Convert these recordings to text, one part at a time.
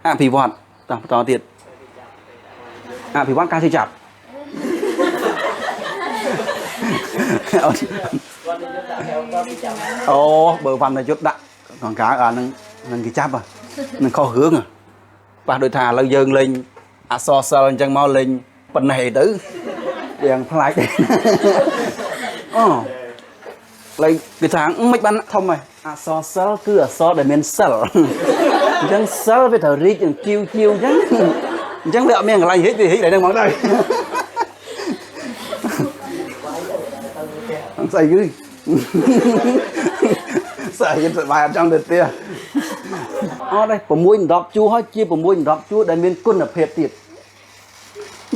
អភិវឌ្ឍតោះបន្តទៀតអភិវឌ្ឍការជឿចាប់អូបើវណ្ណយុទ្ធដាក់កង្កើអានឹងនឹងគេចាប់នឹងខុសរឿងប៉ះដូចថាឥឡូវយើងលេងអក្សរសិល្ប៍អញ្ចឹងមកលេងប៉ុណ្ណេះទៅវាងប្លែកទេអូលេងគេថាមិនបានធំហ៎អក្សរសិល្ប៍គឺអក្សរដែលមានសិលអញ្ចឹងសិលវាត្រូវរីកនឹងជីវជីវអញ្ចឹងអញ្ចឹងវាអត់មានកន្លែងរីកវារីកតែនឹងហ្មងទៅស្អីគឺស្អីសប្បាយអត់ចង់ទៅផ្ទះអត់ទេ6 10ជួរហើយជា6 10ជួរដែលមានគុណភាពទៀត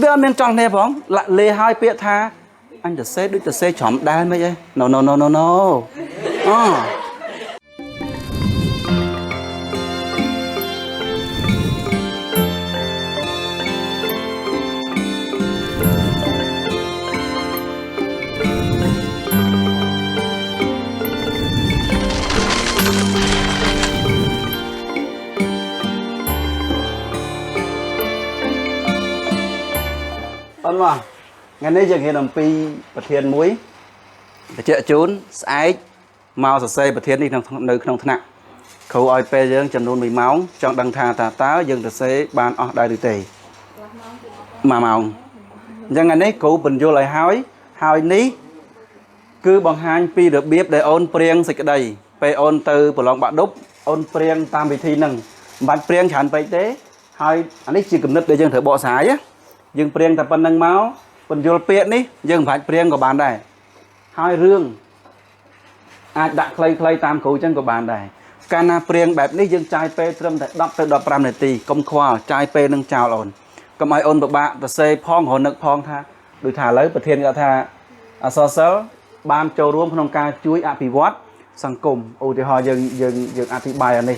វាអត់មានចង់គ្នាផងលាក់លេហើយពាក្យថាអញទៅសេដូចទៅសេច្រំដែលមិនអី no no no no no អូអូនមកថ្ងៃនេះយើងរៀនអំពីប្រធានមួយបញ្ជាក់ជូនស្អែកមកសរសេរប្រធាននេះក្នុងនៅក្នុងថ្នាក់គ្រូឲ្យពេលយើងចំនួន1ម៉ោងចង់ដឹងថាតើយើងសរសេរបានអស់ដែរឬទេ1ម៉ោងអញ្ចឹងថ្ងៃនេះគ្រូបញ្យល់ឲ្យហើយហើយនេះគឺបង្ហាញពីរបៀបដែលអូនព្រៀងសេចក្តីពេលអូនទៅប្រឡងបាក់ឌុបអូនព្រៀងតាមវិធីហ្នឹងមិនបាច់ព្រៀងច្រើនពេកទេហើយអានេះជាគំនិតដែលយើងត្រូវបកស្រាយណាយើងព្រៀងតែប៉ុណ្្នឹងមកបញ្យល់ពាក្យនេះយើងមិនបាច់ព្រៀងក៏បានដែរហើយរឿងអាចដាក់ខ្លីៗតាមគ្រូចឹងក៏បានដែរកាលណាព្រៀងបែបនេះយើងចាយពេលត្រឹមតែ10ទៅ15នាទីកុំខ្វល់ចាយពេលនឹងចោលអូនកុំឲ្យអូនពិបាកទៅសេផងរនឹកផងថាដូចថាឥឡូវប្រធានគាត់ថាអក្សរសិល្ប៍បានចូលរួមក្នុងការជួយអភិវឌ្ឍសង្គមឧទាហរណ៍យើងយើងយើងអធិប្បាយអានេះ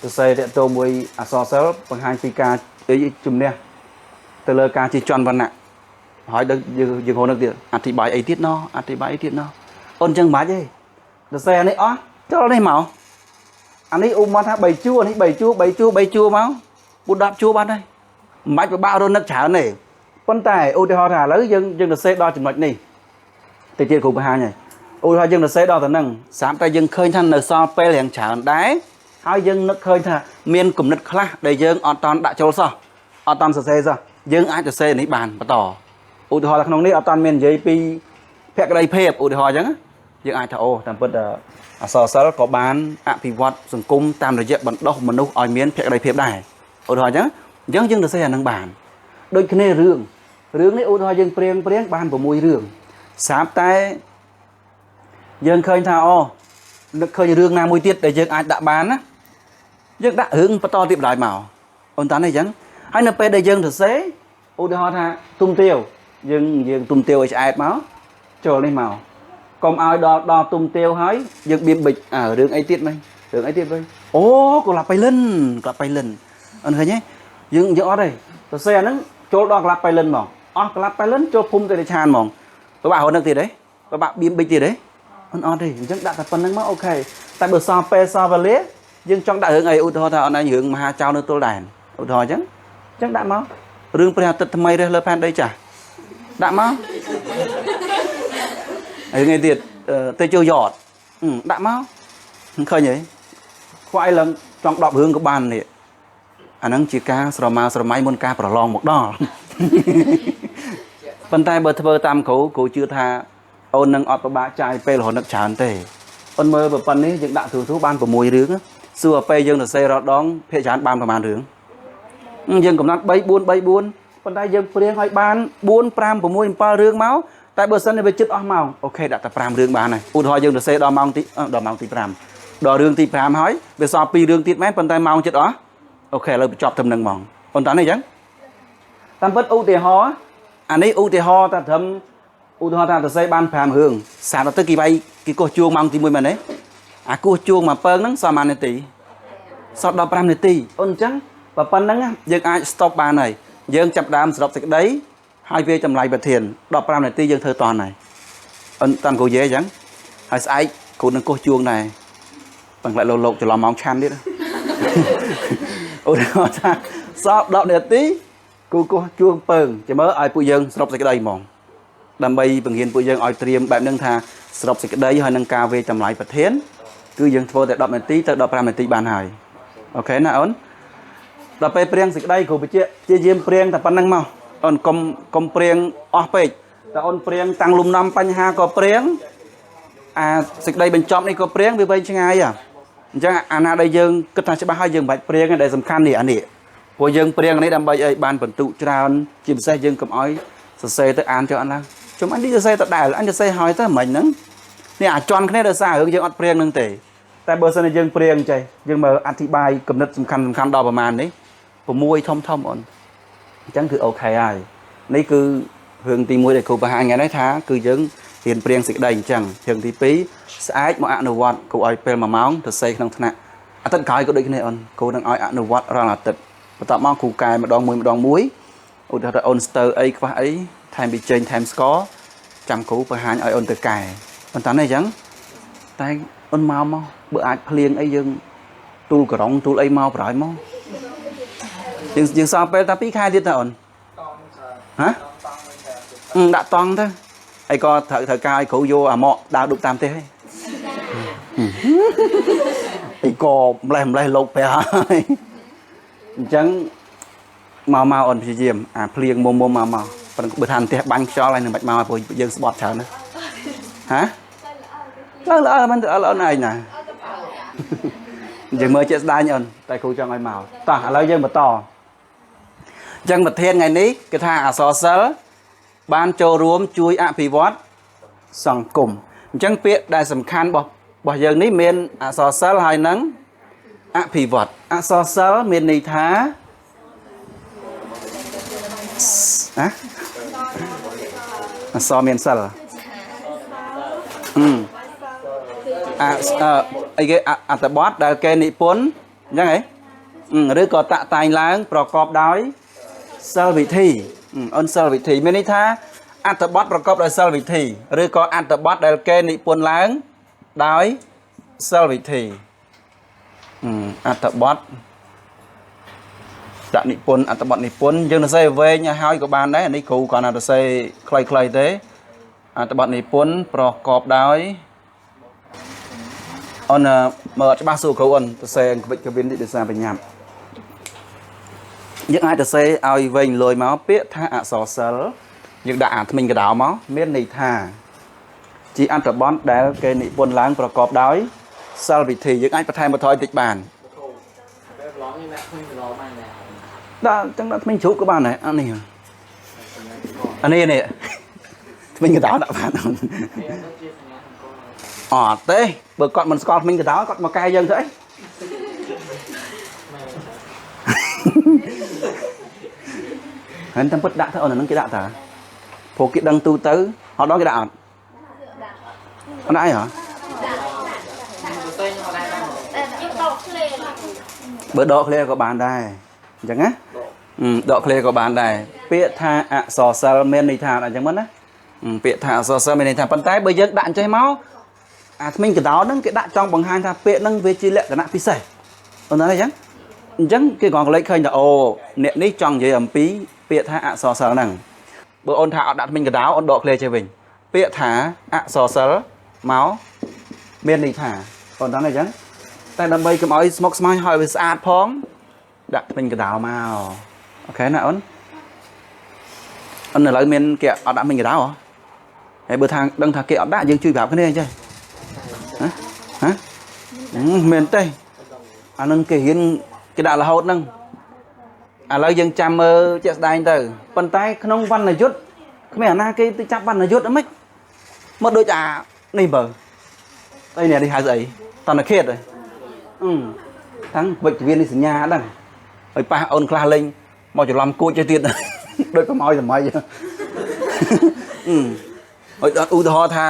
ទៅសេតទៅមួយអក្សរសិល្ប៍បង្ហាញពីការជំនះទៅលើការជិះជាន់វណ្ណៈហើយដល់យើងយើងរនឹកទៀតអធិប្បាយអីទៀតណោះអធិប្បាយអីទៀតណោះអូនចឹងមិនបាច់ទេទៅសេអានេះអស់ចូលនេះមកអានេះឧបមាថា3ជួរនេះ3ជួរ3ជួរ3ជួរមកពូ10ជួរបានហើយមិនបាច់ពិបាករនឹកច្រើនទេប៉ុន្តែឧទាហរណ៍ថាឥឡូវយើងយើងទៅសេដល់ចំណុចនេះទៅទៀតគ្រូបង្ហាញហើយឧទាហរណ៍យើងទៅសេដល់ទៅនឹងស្រាប់តែយើងឃើញថានៅសល់ពេលរៀងច្រើនដែរហើយយើងនឹកឃើញថាមានគំនិតខ្លះដែលយើងអត់តន់ដាក់ចូលសោះអត់តន់សរសេរសោះយើងអាចសរសេរនេះបានបន្តឧទាហរណ៍ថាក្នុងនេះអត់តន់មាននិយាយពីភក្តីភាពឧទាហរណ៍អញ្ចឹងយើងអាចថាអូតាមពិតអក្សរសិល្ប៍ក៏បានអភិវឌ្ឍសង្គមតាមរយៈបណ្ដុះមនុស្សឲ្យមានភក្តីភាពដែរឧទាហរណ៍អញ្ចឹងអញ្ចឹងយើងសរសេរអានឹងបានដូចគ្នារឿងរឿងនេះឧទាហរណ៍យើងព្រៀងព្រៀងបាន6រឿងស្រាប់តែយើងឃើញថាអូនឹកឃើញរឿងណាមួយទៀតដែលយើងអាចដាក់បានណាយើងដាក់រឿងបន្តទៀតបណ្ដោយមកអូនតានេះអញ្ចឹងហើយនៅពេលដែលយើងសរសេរឧទាហរណ៍ថាទុំទាវយើងយើងទុំទាវឲ្យឆ្អែតមកចូលនេះមកកុំឲ្យដល់ដល់ទុំទាវហើយយើងបៀមបិចអើរឿងអីទៀតមិញរឿងអីទៀតវិញអូកលាប់បៃលិនកលាប់បៃលិនអូនឃើញទេយើងយើងអត់ទេសរសេរអាហ្នឹងចូលដល់កលាប់បៃលិនហ្មងអស់កលាប់បៃលិនចូលភូមិតិរិឆានហ្មងពិបាករនឹកទៀតទេពិបាកបៀមបិចទៀតទេអូនអត់ទេអញ្ចឹងដាក់តែប៉ុណ្្នឹងមកអូខេតែបើសល់ពេលសល់វេលាយើងចង់ដាក់រឿងអីឧទាហរណ៍ថាអូនឯងរឿងមហាចៅនៅទល់ដែនឧទាហរណ៍អញ្ចឹងអញ្ចឹងដាក់មករឿងព្រះអាទិត្យថ្មីរះលើផែនដីចាស់ដាក់មករឿងអីទៀតទៅចូលយ៉តដាក់មកឃើញទេខ្វាយឡើងចង់10រឿងក៏បាននេះអាហ្នឹងជាការស្រមើស្រមៃមុនការប្រឡងមកដល់ប៉ុន្តែបើធ្វើតាមគ្រូគ្រូជឿថាអូននឹងអត់ពិបាកចាយពេលរហូតនឹកច្រើនទេអូនមើលប៉ុណ្ណេះយើងដាក់ទូទូបាន6រឿងសួរពេលយើងសរសេររដងភាគច្រើនបានប្រហែលរឿងយើងកំណត់3 4 3 4ប៉ុន្តែយើងព្រៀងឲ្យបាន4 5 6 7រឿងមកតែបើសិនវាជិតអស់ម៉ោងអូខេដាក់តែ5រឿងបានហើយឧទាហរណ៍យើងសរសេរដល់ម៉ោងទីដល់ម៉ោងទី5ដល់រឿងទី5ហើយវាសល់2រឿងទៀតមែនប៉ុន្តែម៉ោងជិតអស់អូខេឥឡូវបញ្ចប់ត្រឹមនឹងហ្មងប៉ុន្តែនេះអញ្ចឹងតាមពិតឧទាហរណ៍អានេះឧទាហរណ៍តែត្រឹមឧទាហរណ៍ថាសរសេរបាន5រឿងសាប់ទៅគេវាយគេកោះជួងម៉ោងទី1មែនទេអាកោះជួងមួយពើងហ្នឹងសល់ប៉ុន្មាននាទីសល់15នាទីអូនអញ្ចឹងបើប៉ុណ្្នឹងយើងអាច stop បានហើយយើងចាប់ដើមសរុបសេចក្តីហើយវាចម្លៃប្រធាន15នាទីយើងធ្វើតន់ហើយអូនតាន់គ្រូនិយាយអញ្ចឹងហើយស្អែកគ្រូនឹងកោះជួងដែរបង្ក្លែកលោកច្រឡំម៉ោងឆាន់ទៀត ឧទាហរណ៍ថាសល់10នាទីគូកោះជួងពើងចាំមើលឲ្យពួកយើងសរុបសេចក្តីហ្មងដើម្បីបង្រៀនពួកយើងឲ្យត្រៀមបែបហ្នឹងថាសរុបសេចក្តីហើយនឹងការវេតម្លៃប្រធានគឺយើងធ្វើតែ10នាទីទៅ15នាទីបានហើយអូខេណាអូនដល់ពេលព្រៀងសេចក្តីគ្រូបញ្ជាក់ព្យាយាមព្រៀងតែប៉ុណ្្នឹងមកអូនកុំកុំព្រៀងអស់ពេកតែអូនព្រៀងតាំងលំនាំបញ្ហាក៏ព្រៀងអាសេចក្តីបញ្ចប់នេះក៏ព្រៀងវាវែងឆ្ងាយហ៎អញ្ចឹងអាណាដែលយើងគិតថាច្បាស់ហើយយើងមិនបាច់ព្រៀងទេដែលសំខាន់នេះអានេះព្រោះយើងព្រៀងនេះដើម្បីឲ្យបានបន្ទុកច្រើនជាពិសេសយើងកុំឲ្យសរសេរទៅអានចុះអានឡើងជុំអញនេះសរសេរទៅដែលអញសរសេរហើយទៅមិញហ្នឹងនេះអាចន់គ្នាដោយសាររឿងយើងអត់ព្រៀងហ្នឹងទេតែបើសិនជាយើងព្រៀងចេះយើងមើលអធិប្បាយគំនិតសំខាន់សំខាន់ដល់ប្រមាណនេះ6ធំធំអូនអញ្ចឹងគឺ OK ហើយនេះគឺរឿងទី1ដែលគ្រូបង្ហាញថ្ងៃនេះថាគឺយើងរៀនព្រៀងសេចក្តីអញ្ចឹងរឿងទី2ស្អែកមកអនុវត្តគ្រូឲ្យពេល1ម៉ោងទៅសេក្នុងថ្នាក់អាទិត្យក្រោយក៏ដូចគ្នាអូនគ្រូនឹងឲ្យអនុវត្តរាល់អាទិត្យបន្ទាប់មកគ្រូកែម្ដងមួយម្ដងមួយឧទាហរណ៍ថាអូនស្ទើអីខ្វះអីថែមប៊ីចេងថែមស្ករចាំគ្រូបង្ហាញឲ្យអូនទៅកែប៉ុន្តែនេះអញ្ចឹងតែអូនមកមកបើអាចភ្លៀងអីយើងទូលក្រុងទូលអីមកប្រហើយមកយើងយើងសល់ពេលតែ2ខែទៀតតើអូនហ៎ដាក់តង់ទៅអីក៏ត្រូវត្រូវការឲ្យគ្រូយកអាម៉កដើរដុបតាមផ្ទះឯងអីក៏ម្លេះម្លេះលោកប្រាហើយអញ្ចឹងមកមកអូនព្យាយាមអាភ្លៀងមុំមុំមកមកប៉ុន្តែបើថាផ្ទះបាញ់ខ្យល់ហើយនឹងបាច់មកព្រោះយើងស្បត់ច្រើនណាហ៎ឡើងល្អមិនទៅល្អណាស់ឯងណាយើងមើលជាក់ស្ដែងអូនតែគ្រូចង់ឲ្យមកតោះឥឡូវយើងបន្តអញ្ចឹងប្រធានថ្ងៃនេះគឺថាអក្សរសិល្ប៍បានចូលរួមជួយអភិវឌ្ឍសង្គមអញ្ចឹងពាក្យដែលសំខាន់របស់យើងនេះមានអក្សរសិល្ប៍ហើយនឹងអភិវឌ្ឍអក្សរសិល្ប៍មានន័យថាណាអក្សរមានសិល្ប៍អអីគេអត្ថបទដែលគេនិពន្ធអញ្ចឹងហ៎ឬក៏តាក់តែងឡើងប្រកបដោយសិលវិធីអូនសិលវិធីមានន័យថាអត្ថបទប្រកបដោយសិលវិធីឬក៏អត្ថបទដែលគេនិពន្ធឡើងដោយសិលវិធីអត្ថបទដាក់និពន្ធអត្ថបទនិពន្ធយើងសរសេរវែងឲ្យហើយក៏បានដែរនេះគ្រូគ្រាន់តែសរសេរខ្លីៗទេអត្ថបទនិពន្ធប្រកបដោយអូនមើលអត់ច្បាស់សួរគ្រូអូនសរសេរអង្គវិចកវិននេះដោយសារបញ្ញាប់យើងអាចសរសេរឲ្យវែងលយមកពាក្យថាអក្សរសិល្ប៍យើងដាក់អាថ្មិញកដោមកមានន័យថាជាអត្ថបទដែលគេនិពន្ធឡើងប្រកបដោយសិលវិធីយើងអាចបន្ថែមបន្ថយតិចបានដាក់ចឹងដាក់ថ្មិញជ្រូកក៏បានដែរអានេះអានេះនេះថ្មិញកដោដាក់បានអត់ទេបើគាត់មិនស្គាល់ថ្មិញកដោគាត់មកកែយើងទៅអីហើយតាមពិតដាក់ទៅអូនអានឹងគេដាក់តាព្រោះគេដឹងទូទៅអត់ដល់គេដាក់អត់អត់ដាក់អីហ៎បើដកឃ្លាក៏បានដែរអញ្ចឹងណាដកឃ្លាក៏បានដែរពាក្យថាអក្សរសិល្ប៍មានន័យថាអញ្ចឹងមិនណាពាក្យថាអក្សរសិល្ប៍មានន័យថាប៉ុន្តែបើយើងដាក់អញ្ចេះមកអាថ្មិញកដោហ្នឹងគេដាក់ចង់បង្ហាញថាពាក្យហ្នឹងវាជាលក្ខណៈពិសេសអូនណាអញ្ចឹងអញ្ចឹងគេគ្រាន់តែលេខឃើញថាអូអ្នកនេះចង់និយាយអំពីពាក្យថាអក្សរសិល្ប៍ហ្នឹងបើអូនថាអត់ដាក់ថ្មិញកដោអូនដកឃ្លាចេះវិញពាក្យថាអក្សរសិល្ប៍មកមានន័យថាអូនដឹងអញ្ចឹងតែដើម្បីកុំឲ្យស្មុគស្មាញហើយវាស្អាតផងដាក់ថ្មិញកដោមកអូខេណាអូនអូនឥឡូវមានគេអត់ដាក់ថ្មិញកដោហ៎ហើយបើថាដឹងថាគេអត់ដាក់យើងជួយប្រាប់គ្នាអញ្ចឹងហ៎ហ៎មែនទេអានឹងគេរៀនគេដាក់រហូតហ្នឹងឥឡូវយើងចាំមើលជាក់ស្ដែងទៅប៉ុន្តែក្នុងវណ្ណយុទ្ធគ្មានអាណាគេទៅចាប់វណ្ណយុទ្ធអីមិនមកដូចអានេះបើអីនេះនេះហៅស្អីតនឃាតអឺทั้งវិជ្ជវិទ្យានេះសញ្ញាដឹងហើយប៉ះអូនខ្លះលេងមកច្រឡំគួចទៅទៀតដូចប្រម៉ោយសម័យអឺឲ្យឧទាហរណ៍ថា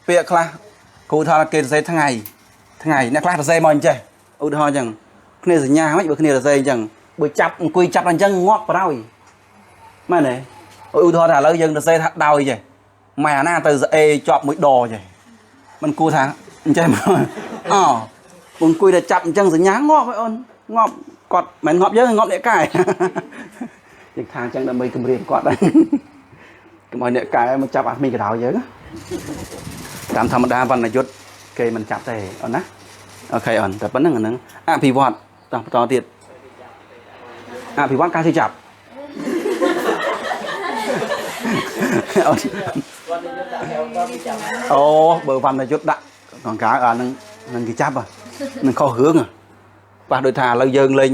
ពាក្យខ្លះគ្រូថាគេសរសេរថ្ងៃថ្ងៃអ្នកខ្លះសរសេរមកអញ្ចេះឧទាហរណ៍អញ្ចឹងគ្នាសញ្ញាមិនបើគ្នាសរសេរអញ្ចឹងបើចាប់អង្គុយចាប់អញ្ចឹងងាប់ប្រោយមែនទេឧទាហរណ៍ថាឥឡូវយើងសរសេរថាដោយចេះម៉ែអាណាទៅស្អេជាប់មួយដចេះមិនគួរថាអញ្ចេះមកអូអង្គុយតែចាប់អញ្ចឹងសញ្ញាងាប់ហើយអូនងាប់ គាត់មិនងាប់យើងងាប់អ្នកកែ យើងថាអញ្ចឹងដើម្បីគម្រាមគាត់ដែរកុំឲ្យអ្នកកែមកចាប់អាមីកដៅយើងណាតាមធម្មតាវណ្ណយុទ្ធគេមិនចាប់ទេអូនណា OK អូនតែប៉ុណ្្នឹងអាហ្នឹងអភិវឌ្ឍតោះបន្តទៀតអភិវឌ្ឍការជឿចាប់អូនអូបើវណ្ណយុទ្ធដាក់កង្កាអាហ្នឹងនឹងគេចាប់នឹងខុសរឿងប៉ះដូចថាឥឡូវយើងលេង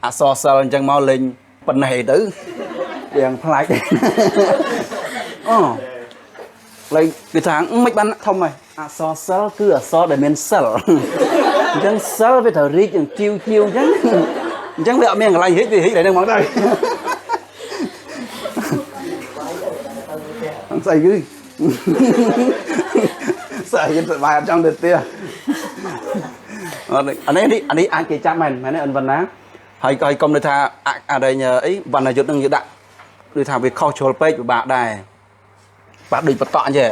អក្សរសិល្ប៍អញ្ចឹងមកលេងប៉ុណ្ណេះទៅយ៉ាងប្លែកអូលេងគេថាមិនបានធំហើយអក្សរសិល្ប៍គឺអក្សរដែលមានសិលអញ្ចឹងសិលវាត្រូវរីកយ៉ាងជីវជីវអញ្ចឹងអញ្ចឹងវាអត់មានកន្លែងរីកវារីកតែនឹងហ្មងទៅស្អីគឺស្អីគេសប្បាយអត់ចង់ទៅផ្ទះអត់អានេះអានេះអាចគេចាប់មែនមែនទេអិនវណ្ណាហើយក៏ឲ្យកុំដូចថាអរអីវណ្ណយុទ្ធនឹងយើងដាក់ដូចថាវាខុសជ្រុលពេកពិបាកដែរបាទដូចបតក់អញ្ចឹង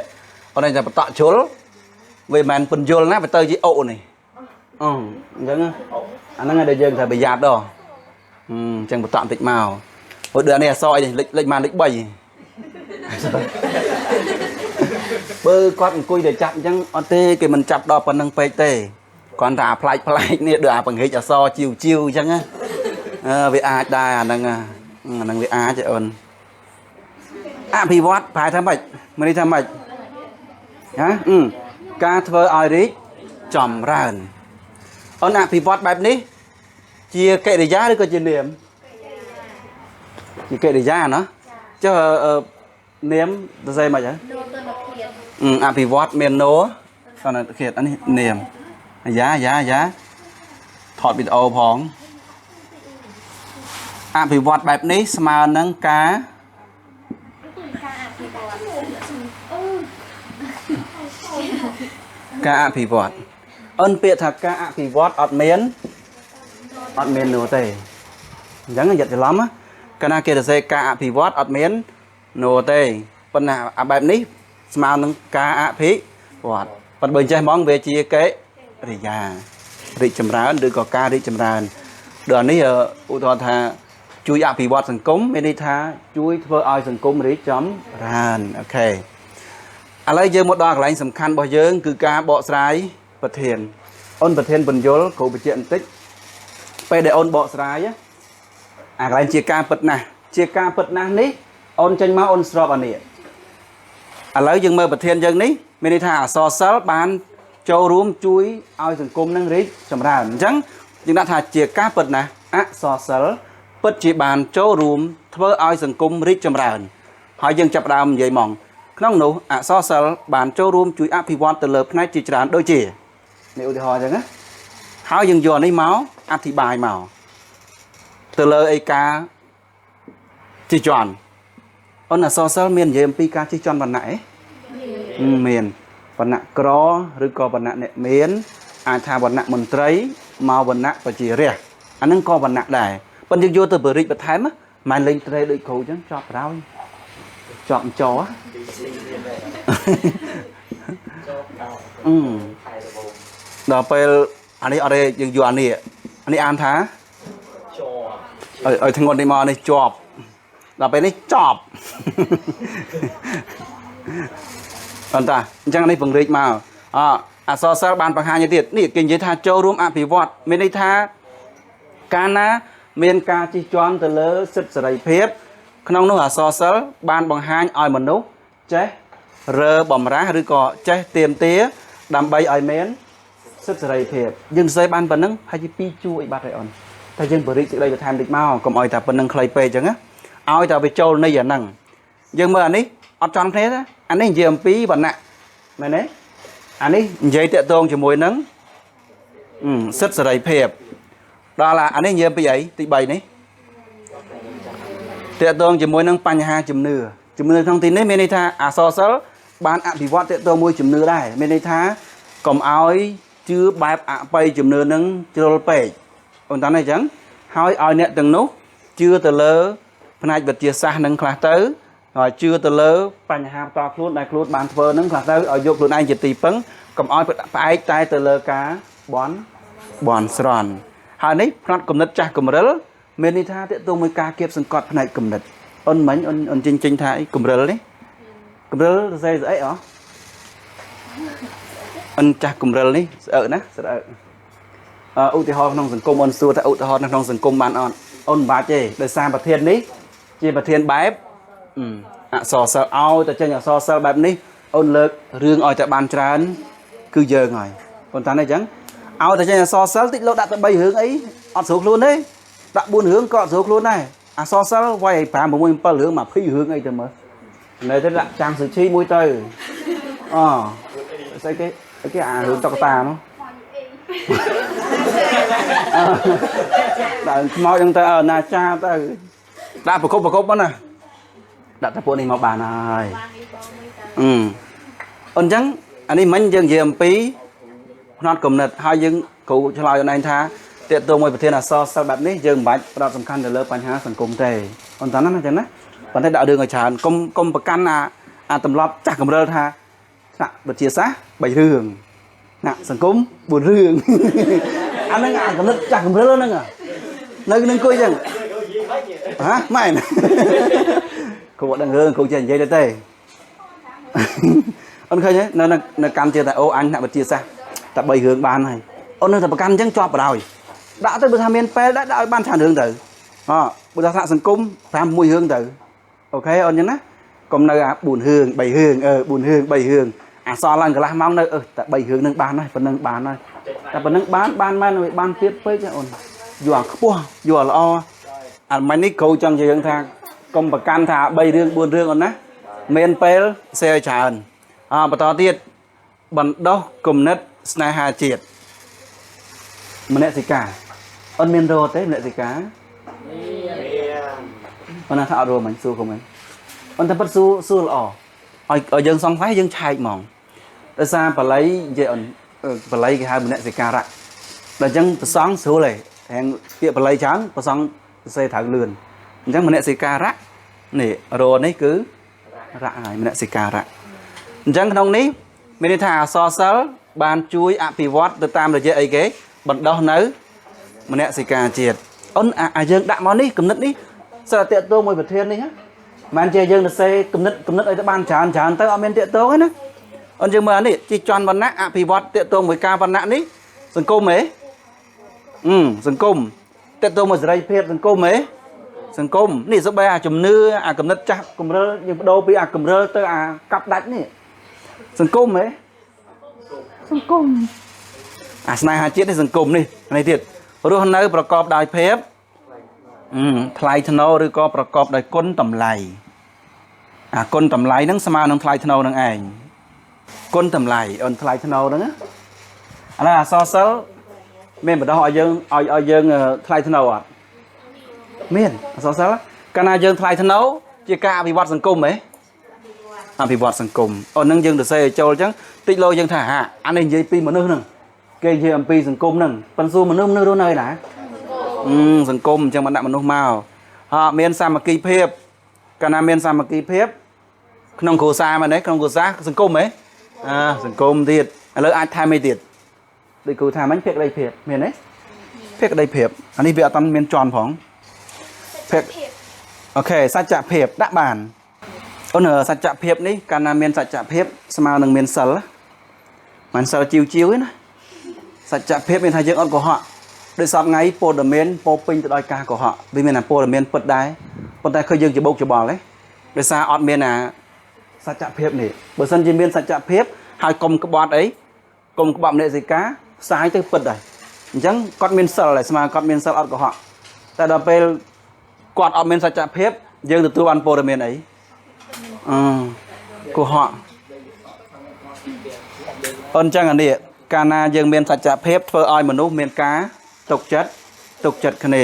អត់តែបតក់ជ្រុលវាមិនមែនពន្យល់ណាវាទៅជាអូនេះអូអញ្ចឹងអាហ្នឹងដែលយើងត្រូវប្រយ័ត្នដល់អញ្ចឹងបតក់បន្តិចមកអូដូចអានេះអសអីនេះលេខម៉ានលេខ3បើគាត់អង្គុយតែចាប់អញ្ចឹងអត់ទេគេមិនចាប់ដល់ប៉ុណ្្នឹងពេកទេគ្រាន់តែអាប្លែកប្លែកនេះដូចអាបង្ហិចអសជីវជីវអញ្ចឹងណាវាអាចដែរអាហ្នឹងអាហ្នឹងវាអាចអូនអភិវឌ្ឍប្រែថាម៉េចមានន័យថាម៉េចហ៎ការធ្វើឲ្យរីកចម្រើនអូនអភិវឌ្ឍបែបនេះជាកិរិយាឬក៏ជានាមជាកិរិយាណាចុះនាមទៅស្អីម៉េចហ៎អភិវឌ្ឍមាននោសន្តិភាពអានេះនាមយ៉ាយ៉ាយ៉ាថតវីដេអូផងអភិវឌ្ឍបែបនេះស្មើនឹងការអភិវឌ្ឍអូនពាក្យថាការអភិវឌ្ឍអត់មាននោះទេអញ្ចឹងយ៉ាត់ច្រឡំណាកាលណាគេសរសេរការអភិវឌ្ឍអត់មាននោះទេប៉ុន្តែអាបែបនេះស្មើនឹងការអភិវឌ្ឍប៉ុន្តែបើចេះហ្មងវាជាកិរិយារីកចម្រើនឬក៏ការរីកចម្រើនដូចនេះឧទាហរណ៍ថាជួយអភិវឌ្ឍសង្គមមានន័យថាជួយធ្វើឲ្យសង្គមរីកចម្រើន OK ឥឡូវយើងមកដល់កន្លែងសំខាន់របស់យើងគឺការបកស្រាយប្រធានអូនប្រធានបញ្យលគ្រូបញ្ជាក់បន្តិចពេលដែលអូនបកស្រាយអាកន្លែងជាការពិតណាស់ជាការពិតណាស់នេះអូនចេញមកអូនស្របអានេះឥឡូវយើងមើលប្រធានយើងនេះមានន័យថាអក្សរសិល្ប៍បានចូលរួមជួយឲ្យសង្គមនឹងរីកចម្រើនអញ្ចឹងយើងដាក់ថាជាការពិតណាស់អក្សរសិល្ប៍ពិតជាបានចូលរួមធ្វើឲ្យសង្គមរីកចម្រើនហើយយើងចាប់ផ្ដើមនិយាយហ្មងក្នុងនោះអក្សរសិល្ប៍បានចូលរួមជួយអភិវឌ្ឍទៅលើផ្នែកជាច្រើនដូចជានេះឧទាហរណ៍អញ្ចឹងណាហើយយើងយកនេះមកអធិប្បាយមកទៅលើអីការជិះជាន់អូនអក្សរសិល្ប៍មាននិយាយអំពីការជិះជាន់វណ្ណៈឯងមានវណ្ណៈក្រឬក៏វណ្ណៈអ្នកមានអាចថាវណ្ណៈមន្ត្រីមកវណ្ណៈប្រជារាស្ត្រអាហ្នឹងក៏វណ្ណៈដែរប៉ុន្តែយើងយកទៅបរិចបន្ថែមមិនលេងត្រេដូចគ្រូអញ្ចឹងចប់ក្រោយចប់ចោដល់ពេលអានេះអត់ទេយើងយកអានេះអានេះអានថាឲ្យធ្ងន់នេះមកនេះជាប់ដល់ពេលនេះចប់អត់តាអញ្ចឹងនេះពង្រីកមកអក្សរសិល្ប៍បានបង្ហាញទៀតនេះគេនិយាយថាចូលរួមអភិវឌ្ឍមានន័យថាកាលណាមានការជិះជាន់ទៅលើសិទ្ធិសេរីភាពក្នុងនោះអក្សរសិល្ប៍បានបង្ហាញឲ្យមនុស្សចេះរើបំរាស់ឬក៏ចេះទាមទារដើម្បីឲ្យមានសិទ្ធិសេរីភាពយើងសរសេរបានប៉ុណ្ណឹងហើយជាពីរជួរអីបាត់ហើយអូនតែយើងបរិចសេចក្តីបន្ថែមតិចមកកុំឲ្យតែប៉ុណ្ណឹងខ្លីពេកអញ្ចឹងណាឲ្យតែវាចូលនៃអាហ្នឹងយើងមើលអានេះអត់ចំគ្នាទេអានេះនិយាយអំពីវណ្ណៈមែនទេអានេះនិយាយតាក់ទងជាមួយនឹងសិទ្ធិសេរីភាពដល់អានេះនិយាយអំពីអីទី3នេះតាក់ទងជាមួយនឹងបញ្ហាជំនឿជំនឿក្នុងទីនេះមានន័យថាអក្សរសិល្ប៍បានអភិវឌ្ឍតាក់ទងមួយជំនឿដែរមានន័យថាកុំឲ្យជឿបែបអបិយជំនឿនឹងជ្រុលពេកអូនតានេះអញ្ចឹងហើយឲ្យអ្នកទាំងនោះជឿទៅលើផ្នែកវិទ្យាសាស្ត្រនឹងខ្លះទៅហើយជឿទៅលើបញ្ហាផ្ទាល់ខ្លួនដែលខ្លួនបានធ្វើនឹងខ្លះទៅឲ្យយកខ្លួនឯងជាទីពឹងកុំឲ្យផ្អែកតែទៅលើការបន់ស្រន់ ហើយនេះផ្នត់គំនិតចាស់គំរិលមានន័យថាទាក់ទងមួយការគៀបសង្កត់ផ្នែកគំនិតអូនមិញអូនចេញថាអីគំរិលនេះគំរិលសរសេរស្អីអអូនចាស់គំរិលនេះស្អឹកណាស្អឹកឧទាហរណ៍ក្នុងសង្គមអូនសួរថាឧទាហរណ៍នៅក្នុងសង្គមបានអត់អូនមិនបាច់ទេដោយសារប្រធាននេះជាប្រធានបែបអក្សរសិល្ប៍ឲ្យតែចេញអក្សរសិល្ប៍បែបនេះអូនលើករឿងឲ្យតែបានច្រើនគឺយើងហើយប៉ុន្តែនេះអញ្ចឹងឲ្យតែចេញអក្សរសិល្ប៍តិចលោកដាក់តែ3រឿងអីអត់ស្រួលខ្លួនទេដាក់4រឿងក៏អត់ស្រួលខ្លួនដែរអក្សរសិល្ប៍វាយ5 6 7រឿង20រឿងអីទៅមើលនៅទៅដាក់ចាំងសុជីមួយទៅអស្អីគេអារឿងតុក្កតានោះដាក់ខ្មោចហ្នឹងទៅណាចាទៅដាក់ប្រកបហ្នឹងណាដាក់តែពួកនេះមកបានហើយអញ្ចឹងអានេះមិញយើងនិយាយអំពីផ្នត់គំនិតហើយយើងគ្រូឆ្លើយអូនឯងថាទាក់ទងមួយប្រធានអក្សរសិល្ប៍បែបនេះយើងមិនបាច់ផ្ដោតសំខាន់ទៅលើបញ្ហាសង្គមទេអូនតាណាអញ្ចឹងណាប៉ុន្តែដាក់រឿងឲ្យច្រើនកុំប្រកាន់អាទម្លាប់ចាស់កម្រិលថាថ្នាក់វិទ្យាសាស្ត្រ3រឿងថ្នាក់សង្គម4រឿងអាហ្នឹងអាគំនិតចាស់កម្រិលហ្នឹងនៅនឹងអង្គុយចឹងហ៎ម៉ែនគ្រូអត់ដឹងរឿងគ្រូចេះនិយាយទៅទេអូនឃើញទេនៅកម្មជាតែអូអញថ្នាក់វិទ្យាសាស្ត្រតែ3រឿងបានហើយអូននៅតែប្រកាន់អញ្ចឹងជាប់បណ្ដោយដាក់ទៅបើថាមានពេលដាក់ឲ្យបានច្រើនរឿងទៅអបើថាថ្នាក់សង្គម5 1រឿងទៅអូខេអូនអញ្ចឹងណាកុំនៅអា4រឿង3រឿង4រឿង3រឿងអាសល់ឡើងកន្លះម៉ោងនៅតែ3រឿងនឹងបានហើយប៉ុណ្ណឹងបានហើយតែប៉ុណ្ណឹងបានមែនវាបានទៀតពេកអូនយកអាខ្ពស់យកអាល្អអាមិញនេះគ្រូចង់និយាយថាកុំប្រកាន់ថា3រឿង4រឿងអូនណាមានពេលសេឲ្យច្រើនបន្តទៀតបណ្ដោះគំនិតស្នេហាជាតិមនសិការអូនមានរទេមនសិការមានអូនណាថាអត់រមិញសួរខ្ញុំហ្នឹងអូនតែពិតសួរល្អឲ្យយើងសង្ស័យយើងឆែកហ្មងដោយសារបល័យនិយាយអូនបល័យគេហៅមនសិការៈដល់អញ្ចឹងប្រសង់ស្រួលទេពាក្យបល័យច្រើនប្រសង់សរសេរត្រូវលឿនអញ្ចឹងមនសិការៈនេះរនេះគឺរៈហើយមនសិការៈអញ្ចឹងក្នុងនេះមានន័យថាអក្សរសិល្ប៍បានជួយអភិវឌ្ឍទៅតាមរយៈអីគេបណ្ដោះនៅមនសិការជាតិអូនអាយើងដាក់មកនេះគំនិតនេះសិតតែតាក់ទងមួយប្រធាននេះណាមិនជាយើងទៅសេគំនិតឲ្យទៅបានច្រើនទៅអត់មានតាក់ទងទេណាអូនយើងមើលអានេះជីជន់វណ្ណៈអភិវឌ្ឍតាក់ទងមួយការវណ្ណៈនេះសង្គមហ៎សង្គមតាក់ទងមួយសេរីភាពសង្គមហ៎សង្គមនេះសូម្បីអាជំនឿអាគំនិតចាស់គំរិលយើងបដូរពីអាគំរិលទៅអាកាប់ដាច់នេះសង្គមហ៎សង្គមអាស្នេហាជាតិនេះសង្គមនេះនេះទៀតរស់នៅប្រកបដោយភាពថ្លៃថ្នូរឬក៏ប្រកបដោយគុណតម្លៃអាគុណតម្លៃហ្នឹងស្មើនឹងថ្លៃថ្នូរនឹងឯងគុណតម្លៃអូនថ្លៃថ្នូរហ្នឹងណាអានោះអក្សរសិល្ប៍មានបណ្ដោះឲ្យយើងឲ្យយើងថ្លៃថ្នូរអត់មានអក្សរសិល្ប៍កាលណាយើងថ្លៃថ្នូរជាការអភិវឌ្ឍសង្គមហ៎អភិវឌ្ឍសង្គមអូននឹងយើងទៅសេឲ្យចូលអញ្ចឹងតិចលោយើងថាហាអានេះនិយាយពីមនុស្សហ្នឹងគេនិយាយអំពីសង្គមហ្នឹងប៉ុន្តែសួរមនុស្សរស់នៅណាសង្គមអញ្ចឹងបានដាក់មនុស្សមកមានសាមគ្គីភាពកាលណាមានសាមគ្គីភាពក្នុងគ្រួសារមែនទេក្នុងគ្រួសារសង្គមហ៎សង្គមទៀតឥឡូវអាចថែមអីទៀតដូចគ្រូថាមិញភក្តីភាពមានទេភក្តីភាពអានេះវាអត់មានជន់ផងភក្អូខេសច្ចភាពដាក់បានអូនសច្ចភាពនេះកាលណាមានសច្ចភាពស្មើនឹងមានសិលមិនសិលជីវទេណាសច្ចភាពមានថាយើងអត់កុហកដោយសពថ្ងៃព័ត៌មានពោពេញទៅដោយការកុហកវាមានអាព័ត៌មានពិតដែរប៉ុន្តែឃើញយើងច្បោកច្បល់ទេដោយសារអត់មានអាសច្ចភាពនេះបើសិនជាមានសច្ចភាពហើយកុំក្បត់អីកុំក្បត់មនសិការផ្សាយទៅពិតដែរអញ្ចឹងគាត់មានសិលហើយស្មើគាត់មានសិលអត់កុហកតែដល់ពេលគាត់អត់មានសច្ចភាពយើងទទួលបានព័ត៌មានអីកុហកអូនអញ្ចឹងអានេះកាលណាយើងមានសច្ចភាពធ្វើឲ្យមនុស្សមានការទុកចិត្តគ្នា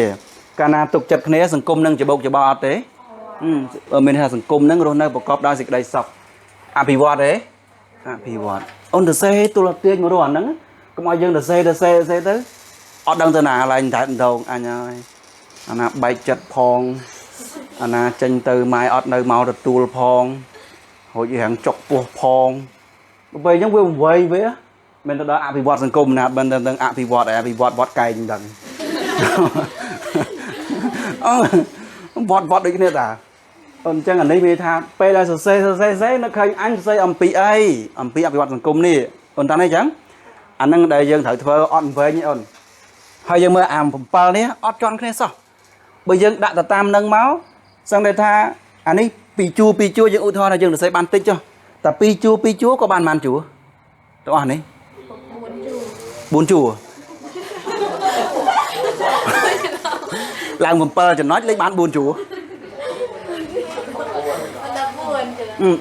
កាលណាទុកចិត្តគ្នាសង្គមនឹងច្បោកច្បល់អត់ទេមានថាសង្គមនឹងរស់នៅប្រកបដោយសេចក្តីសុខអភិវឌ្ឍទេអភិវឌ្ឍអូនទៅសេទូលទាញមករស់អាហ្នឹងកុំឲ្យយើងទៅសេទៅអត់ដឹងទៅណាឡើងតែដងអញហើយអាណាបែកចិត្តផងអាណាចេញទៅម៉ែអត់នៅមកទទួលផងរួចរាំងចុកពោះផងពេលអញ្ចឹងវាវែងវាមិនទៅដល់អភិវឌ្ឍសង្គមណាមិនទៅអភិវឌ្ឍអភិវឌ្ឍវត្តកែងដឹង អឺវត្តវត្តដូចគ្នាតាអញ្ចឹងអានេះវាថាពេលដែលសរសេរសរសេរសរសេរនៅឃើញអញសរសេរអំពីអីអំពីអភិវឌ្ឍសង្គមនេះអូនតានេះអញ្ចឹងអាហ្នឹងដែលយើងត្រូវធ្វើអត់វែងទេអូនហើយយើងមើលអា7នេះអត់ជន់គ្នាសោះបើយើងដាក់ទៅតាមនឹងមកសឹងតែថាអានេះពីរជួរពីរជួរយើងឧទាហរណ៍ថាយើងសរសេរបានតិចចុះតែពីរជួរពីរជួរក៏បានប៉ុន្មានជួរទាំងអស់នេះ 4ជួរ 4ជួរឡើង7ចំណុចលេខបាន4ជួរ 14ជួរ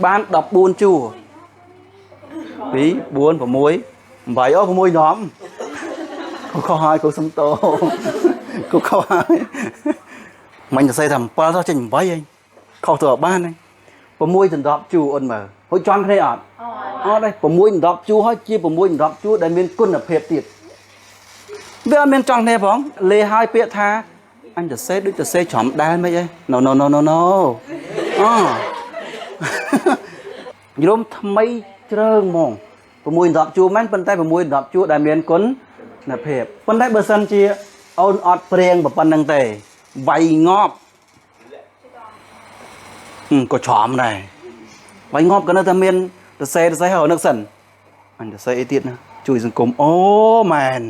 បាន14ជួរ2 4 6 8អូ6ណំគូខុសហើយគូសុំតោគូខុសហើយមិញសរសេរថា7ទៅចេញ8ហីខុសទៅអត់បានហី6ដណ្ដប់ជួរអូនមើលហូចជន់គ្នាអត់ អត់ អត់ទេ6ដណ្ដប់ជួរហើយជា6ដណ្ដប់ជួរដែលមានគុណភាពទៀតវាអត់មានចង់គ្នាផងលេហើយពាក្យថាអញសរសេរដូចសរសេរច្រំដែលមិនអី no no no no no អយមថ្មីជ្រើងហ្មង6 10ជួរមែនប៉ុន្តែ6 10ជួរដែលមានគុណភាពប៉ុន្តែបើសិនជាអូនអត់ព្រៀងប៉ុណ្្នឹងទេវាយងាប់ក៏ច្រំដែរវាយងាប់ក៏នៅតែមានសរសេរសរសេរហើយនឹកសិនអញសរសេរអីទៀតណាជួយសង្គមអូមែន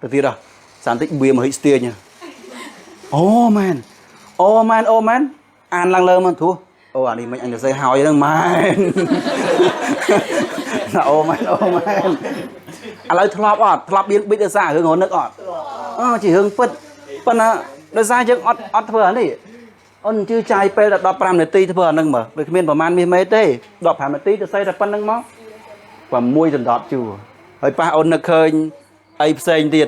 ទៅទៀតហ៎សានតិចបៀមហិស្ទាញអូមែនអូមែនអូមែនអានឡើងលើមកទ្រោះអូអានេះមិនអញសរសេរហើយហ្នឹងមែនណាអូមែនអូមែនឥឡូវធ្លាប់អត់ធ្លាប់បៀនប៊ិចដោយសាររឿងរនឹកអត់អឺជារឿងពិតប៉ុន្តែដោយសារយើងអត់អត់ធ្វើអានេះអូនជឿចាយពេលដល់15នាទីធ្វើអាហ្នឹងមើលវាគ្មានប្រហែលមាសមេទេ15នាទីទៅសេតែប៉ុណ្្នឹងមក6ដណ្ដប់ជួរហើយប៉ះអូននឹកឃើញអីផ្សេងទៀត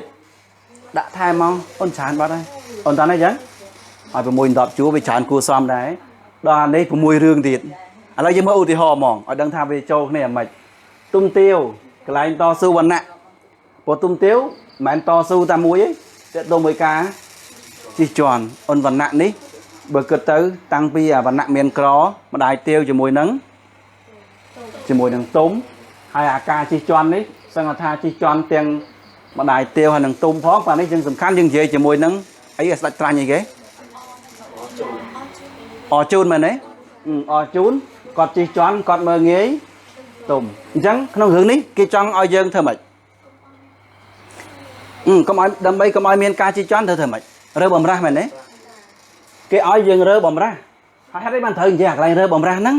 ដាក់ថែមមកអូនច្រើនបាត់ហើយអូនតានេះអញ្ចឹងឲ្យ6ដណ្ដប់ជួរវាច្រើនគួរសមដែរដល់អានេះ6រឿងទៀតឥឡូវយើងមើលឧទាហរណ៍ហ្មងឲ្យដឹងថាវាចូលគ្នាអាម៉េចទុំទាវកន្លែងតស៊ូវណ្ណៈព្រោះទុំទាវមិនមែនតស៊ូតែមួយទេតទៅមួយការជិះជាន់អូនវណ្ណៈនេះបើគិតទៅតាំងពីអាវណ្ណៈមានក្រម្ដាយទាវជាមួយនឹងទុំហើយអាការជិះជាន់នេះសឹងថាជិះជាន់ទាំងម្ដាយទាវហើយនឹងទុំផងបាទនេះយើងសំខាន់យើងនិយាយជាមួយនឹងអីស្ដេចត្រាញ់អីគេអជូនមែនទេអជូនគាត់ជិះជាន់គាត់មើងងាយទុំអញ្ចឹងក្នុងរឿងនេះគេចង់ឲ្យយើងធ្វើម៉េចកុំឲ្យដើម្បីកុំឲ្យមានការជិះជាន់ត្រូវធ្វើម៉េចរើបំរាស់មែនទេគេឲ្យយើងរើបំរាស់ហើយហេតុអីបានត្រូវនិយាយកន្លែងរើបំរាស់ហ្នឹង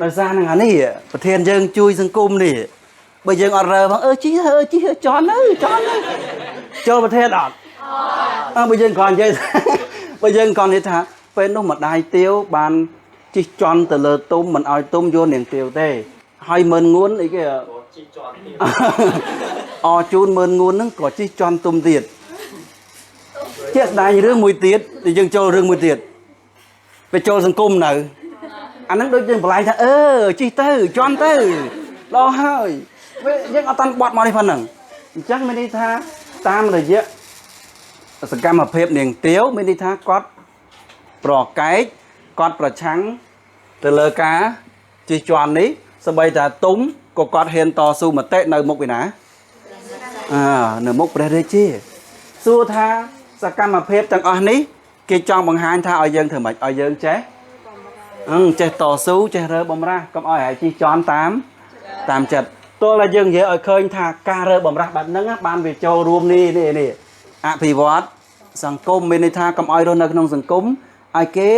ដោយសារនឹងអានេះប្រធានយើងជួយសង្គមនេះបើយើងអត់រើផងអឺជិះអឺជិះជន់ទៅជន់ទៅចូលប្រធានអត់អត់បើយើងគ្រាន់និយាយបើយើងគ្រាន់និយាយថាពេលនោះម្ដាយទាវបានជិះជន់ទៅលើទុំមិនឲ្យទុំយកនាងទាវទេហើយម៉ឺនងួនអីគេ ជិះជាន់ទៀត អជូនម៉ឺនងួនហ្នឹងក៏ជិះជន់ទុំទៀតជាក់ស្ដែងរឿងមួយទៀតយើងចូលរឿងមួយទៀតវាចូលសង្គមនៅអាហ្នឹងដូចយើងបន្លាយថាអឺជិះទៅជន់ទៅល្អហើយវាយើងអត់តាន់បត់មកនេះប៉ុណ្ណឹងអញ្ចឹងមានន័យថាតាមរយៈសកម្មភាពនាងទាវមានន័យថាគាត់ប្រកែកគាត់ប្រឆាំងទៅលើការជិះជាន់នេះសម្បីតែទុំក៏គាត់ហ៊ានតស៊ូមតិនៅមុខពីណាអើនៅមុខព្រះរាជាសួរថាសកម្មភាពទាំងអស់នេះគេចង់បង្ហាញថាឲ្យយើងធ្វើម៉េចឲ្យយើងចេះចេះតស៊ូចេះរើបំរាស់កុំឲ្យឲ្យជិះជាន់តាមចិត្តទោះតែយើងនិយាយឲ្យឃើញថាការរើបំរាស់បែបហ្នឹងបានវាចូលរួមនេះនេះនេះអភិវឌ្ឍសង្គមមានន័យថាកុំឲ្យរស់នៅក្នុងសង្គមឲ្យគេ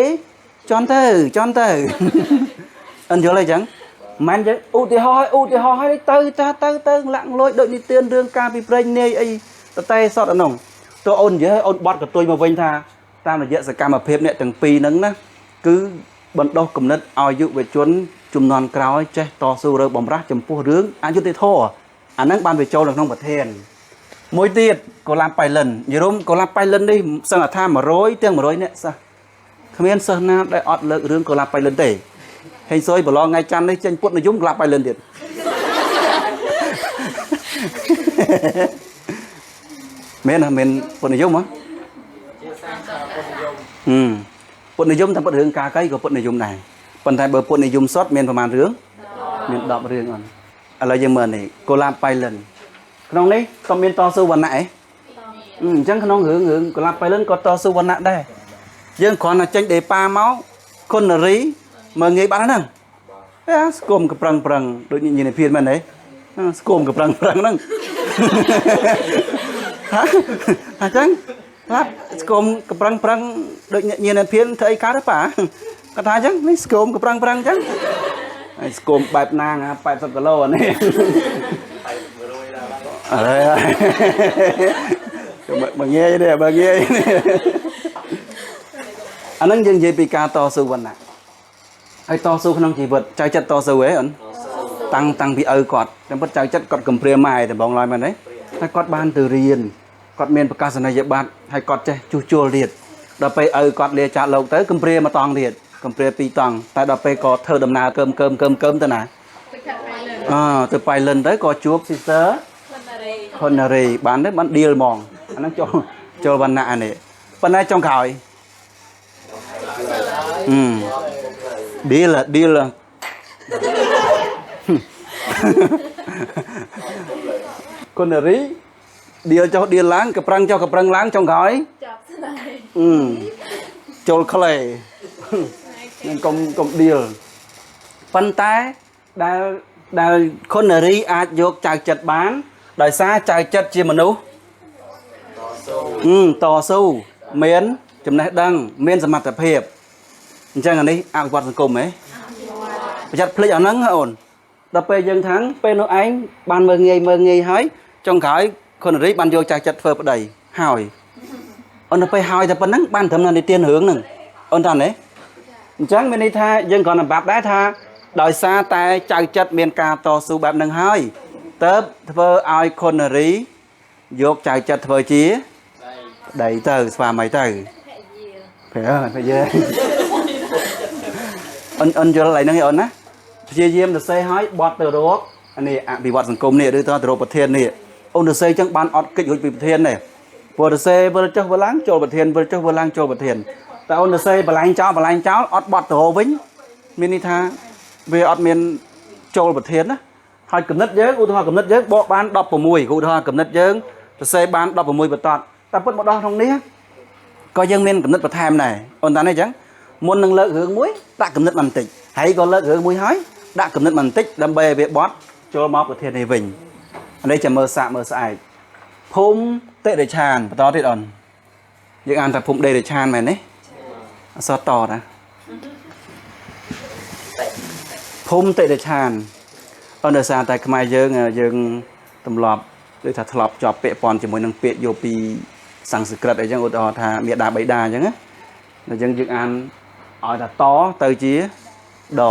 ជន់ទៅជន់ទៅអិនយល់ទេអញ្ចឹងមិនយើងឧទាហរណ៍ឧទាហរណ៍ឲ្យទៅតាទៅទៅលាក់លួយដូចនិទានរឿងការពីព្រេងនាយអីតតែសតអានោះទោះអូននិយាយអូនបត់កតុយមកវិញថាតាមរយៈសកម្មភាពអ្នកទាំងពីរហ្នឹងណាគឺបណ្ដុះគំនិតឲ្យយុវជនជំនាន់ក្រោយចេះតស៊ូរើបំរាស់ចំពោះរឿងអយុត្តិធម៌អាហ្នឹងបានវាចូលនៅក្នុងប្រធានមួយទៀតកូឡាប៉ៃលិនយរុមកូឡាប៉ៃលិននេះសឹងថា100ទាំង100អ្នកសិស្សគ្មានសិស្សណាដែលអត់លើករឿងកូឡាប៉ៃលិនទេហេងសុយប្រឡងថ្ងៃច័ន្ទនេះចេញពុតនិយមកូឡាប៉ៃលិនទៀតមែនហ៎មែនពុតនិយមហ៎ ជាសាខាពុតនិយម ពុតនិយមតាមពុតរឿងកាកៃក៏ពុតនិយមដែរប៉ុន្តែបើពុតនិយមសុទ្ធមានប្រហែលរឿងមាន10រឿងអត់ឥឡូវយើងមើលនេះកូឡាប៉ៃលិនក្នុងនេះក៏មានតស៊ូវណ្ណៈឯង អញ្ចឹងក្នុងរឿងរឿងកលាប់បៃលិនក៏តស៊ូវណ្ណៈដែរយើងគ្រាន់តែចេញដេប៉ាមកគុណនារីមើលងាយបាត់ហ្នឹងអេស្គមកប្រឹងប្រឹងដូចញានិភិនមែនទេស្គមកប្រឹងប្រឹងហ្នឹងហាអញ្ចឹងស្លាប់ស្គមកប្រឹងប្រឹងដូចញានិភិនធ្វើអីកើតទេប៉ាគាត់ថាអញ្ចឹងនេះស្គមកប្រឹងប្រឹងអញ្ចឹងហើយស្គមបែបណាង80គីឡូអានេះអរបើងាយទេបើងាយអាហ្នឹងយើងនិយាយពីការតស៊ូវណ្ណៈហើយតស៊ូក្នុងជីវិតចៅចិត្តតស៊ូហ៎អូនតាំងពីឪគាត់តាមពិតចៅចិត្តគាត់កំព្រាម៉ែដំបងឡើយមែនទេតែគាត់បានទៅរៀនគាត់មានប្រកាសនីយបត្រហើយគាត់ចេះជួសជុលទៀតដល់ពេលឪគាត់លាចាកលោកទៅកំព្រាមួយតង់ទៀតកំព្រាពីរតង់តែដល់ពេលក៏ធ្វើដំណើរកើមកើមកើមកើមទៅណាអើទៅបៃលិនទៅក៏ជួប sister ខុនណារីបានទេបានឌីលហ្មងអាហ្នឹងចូលវណ្ណៈអានេះប៉ុន្តែចុងក្រោយឌីលឌីលគុណនារីឌីលចុះឌីលឡើងកប្រឹងចុះកប្រឹងឡើងចុងក្រោយ ចាប់ស្នេហ៍ ចូលក្លេនឹងកុំឌីលប៉ុន្តែដែលគុណនារីអាចយកចៅចិត្តបានដោយសារចៅចិត្តជាមនុស្សតស៊ូមានចំណេះដឹងមានសមត្ថភាពអញ្ចឹងអានេះអភិវឌ្ឍសង្គមហ៎ប្រយ័ត្នភ្លេចអាហ្នឹងហ៎អូនដល់ពេលយើងថាងពេលនោះឯងបានមើលងាយហើយចុងក្រោយគុណរីបានយកចៅចិត្តធ្វើប្តីហើយអូនដល់ពេលហើយតែប៉ុណ្្នឹងបានត្រឹមនិទានរឿងហ្នឹងអូនថាណាអញ្ចឹងមានន័យថាយើងគ្រាន់តែប្រាប់ដែរថាដោយសារតែចៅចិត្តមានការតស៊ូបែបហ្នឹងហើយទៅធ្វើឲ្យគុណរីយកចៅចិត្តធ្វើជាប្តីទៅស្វាមីទៅភរិយាអូនយល់អីហ្នឹងឯអូនណាព្យាយាមសរសេរឲ្យបត់ទៅរកនេះអភិវឌ្ឍសង្គមនេះឬទៅរកប្រធាននេះអូនសរសេរចឹងបានអត់កិច្ចរួចពីប្រធានទេព្រោះសរសេរវិលចុះវិលឡើងចូលប្រធានវិលចុះវិលឡើងចូលប្រធានតែអូនសរសេរបលែងចោលបលែងចោលអត់បត់ទៅរកវិញមានន័យថាវាអត់មានចូលប្រធានណាហើយគំនិតយើងឧទាហរណ៍គំនិតយើងបកបាន16ឧទាហរណ៍គំនិតយើងសរសេរបាន16បន្ទាត់តែពិតមកដល់ក្នុងនេះក៏យើងមានគំនិតបន្ថែមដែរអូនតានេះអញ្ចឹងមុននឹងលើករឿងមួយដាក់គំនិតបន្តិចហើយក៏លើករឿងមួយហើយដាក់គំនិតបន្តិចដើម្បីឲ្យវាបត់ចូលមកប្រធាននេះវិញអានេះចាំមើលសាកមើលស្អែកភូមិតិរិឆានបន្តទៀតអូនយើងអានថាភូមិដេរិឆានមែនទេអក្សរតណាភូមិតិរិឆានអូនដោយសារតែខ្មែរយើងយើងទម្លាប់ឬថាធ្លាប់ជាប់ពាក្យពន់ជាមួយនឹងពាក្យយកពីសំស្ក្រឹតអីចឹងឧទាហរណ៍ថាមេដាបៃតាអញ្ចឹងណាអញ្ចឹងយើងអានឲ្យថាតទៅជាដ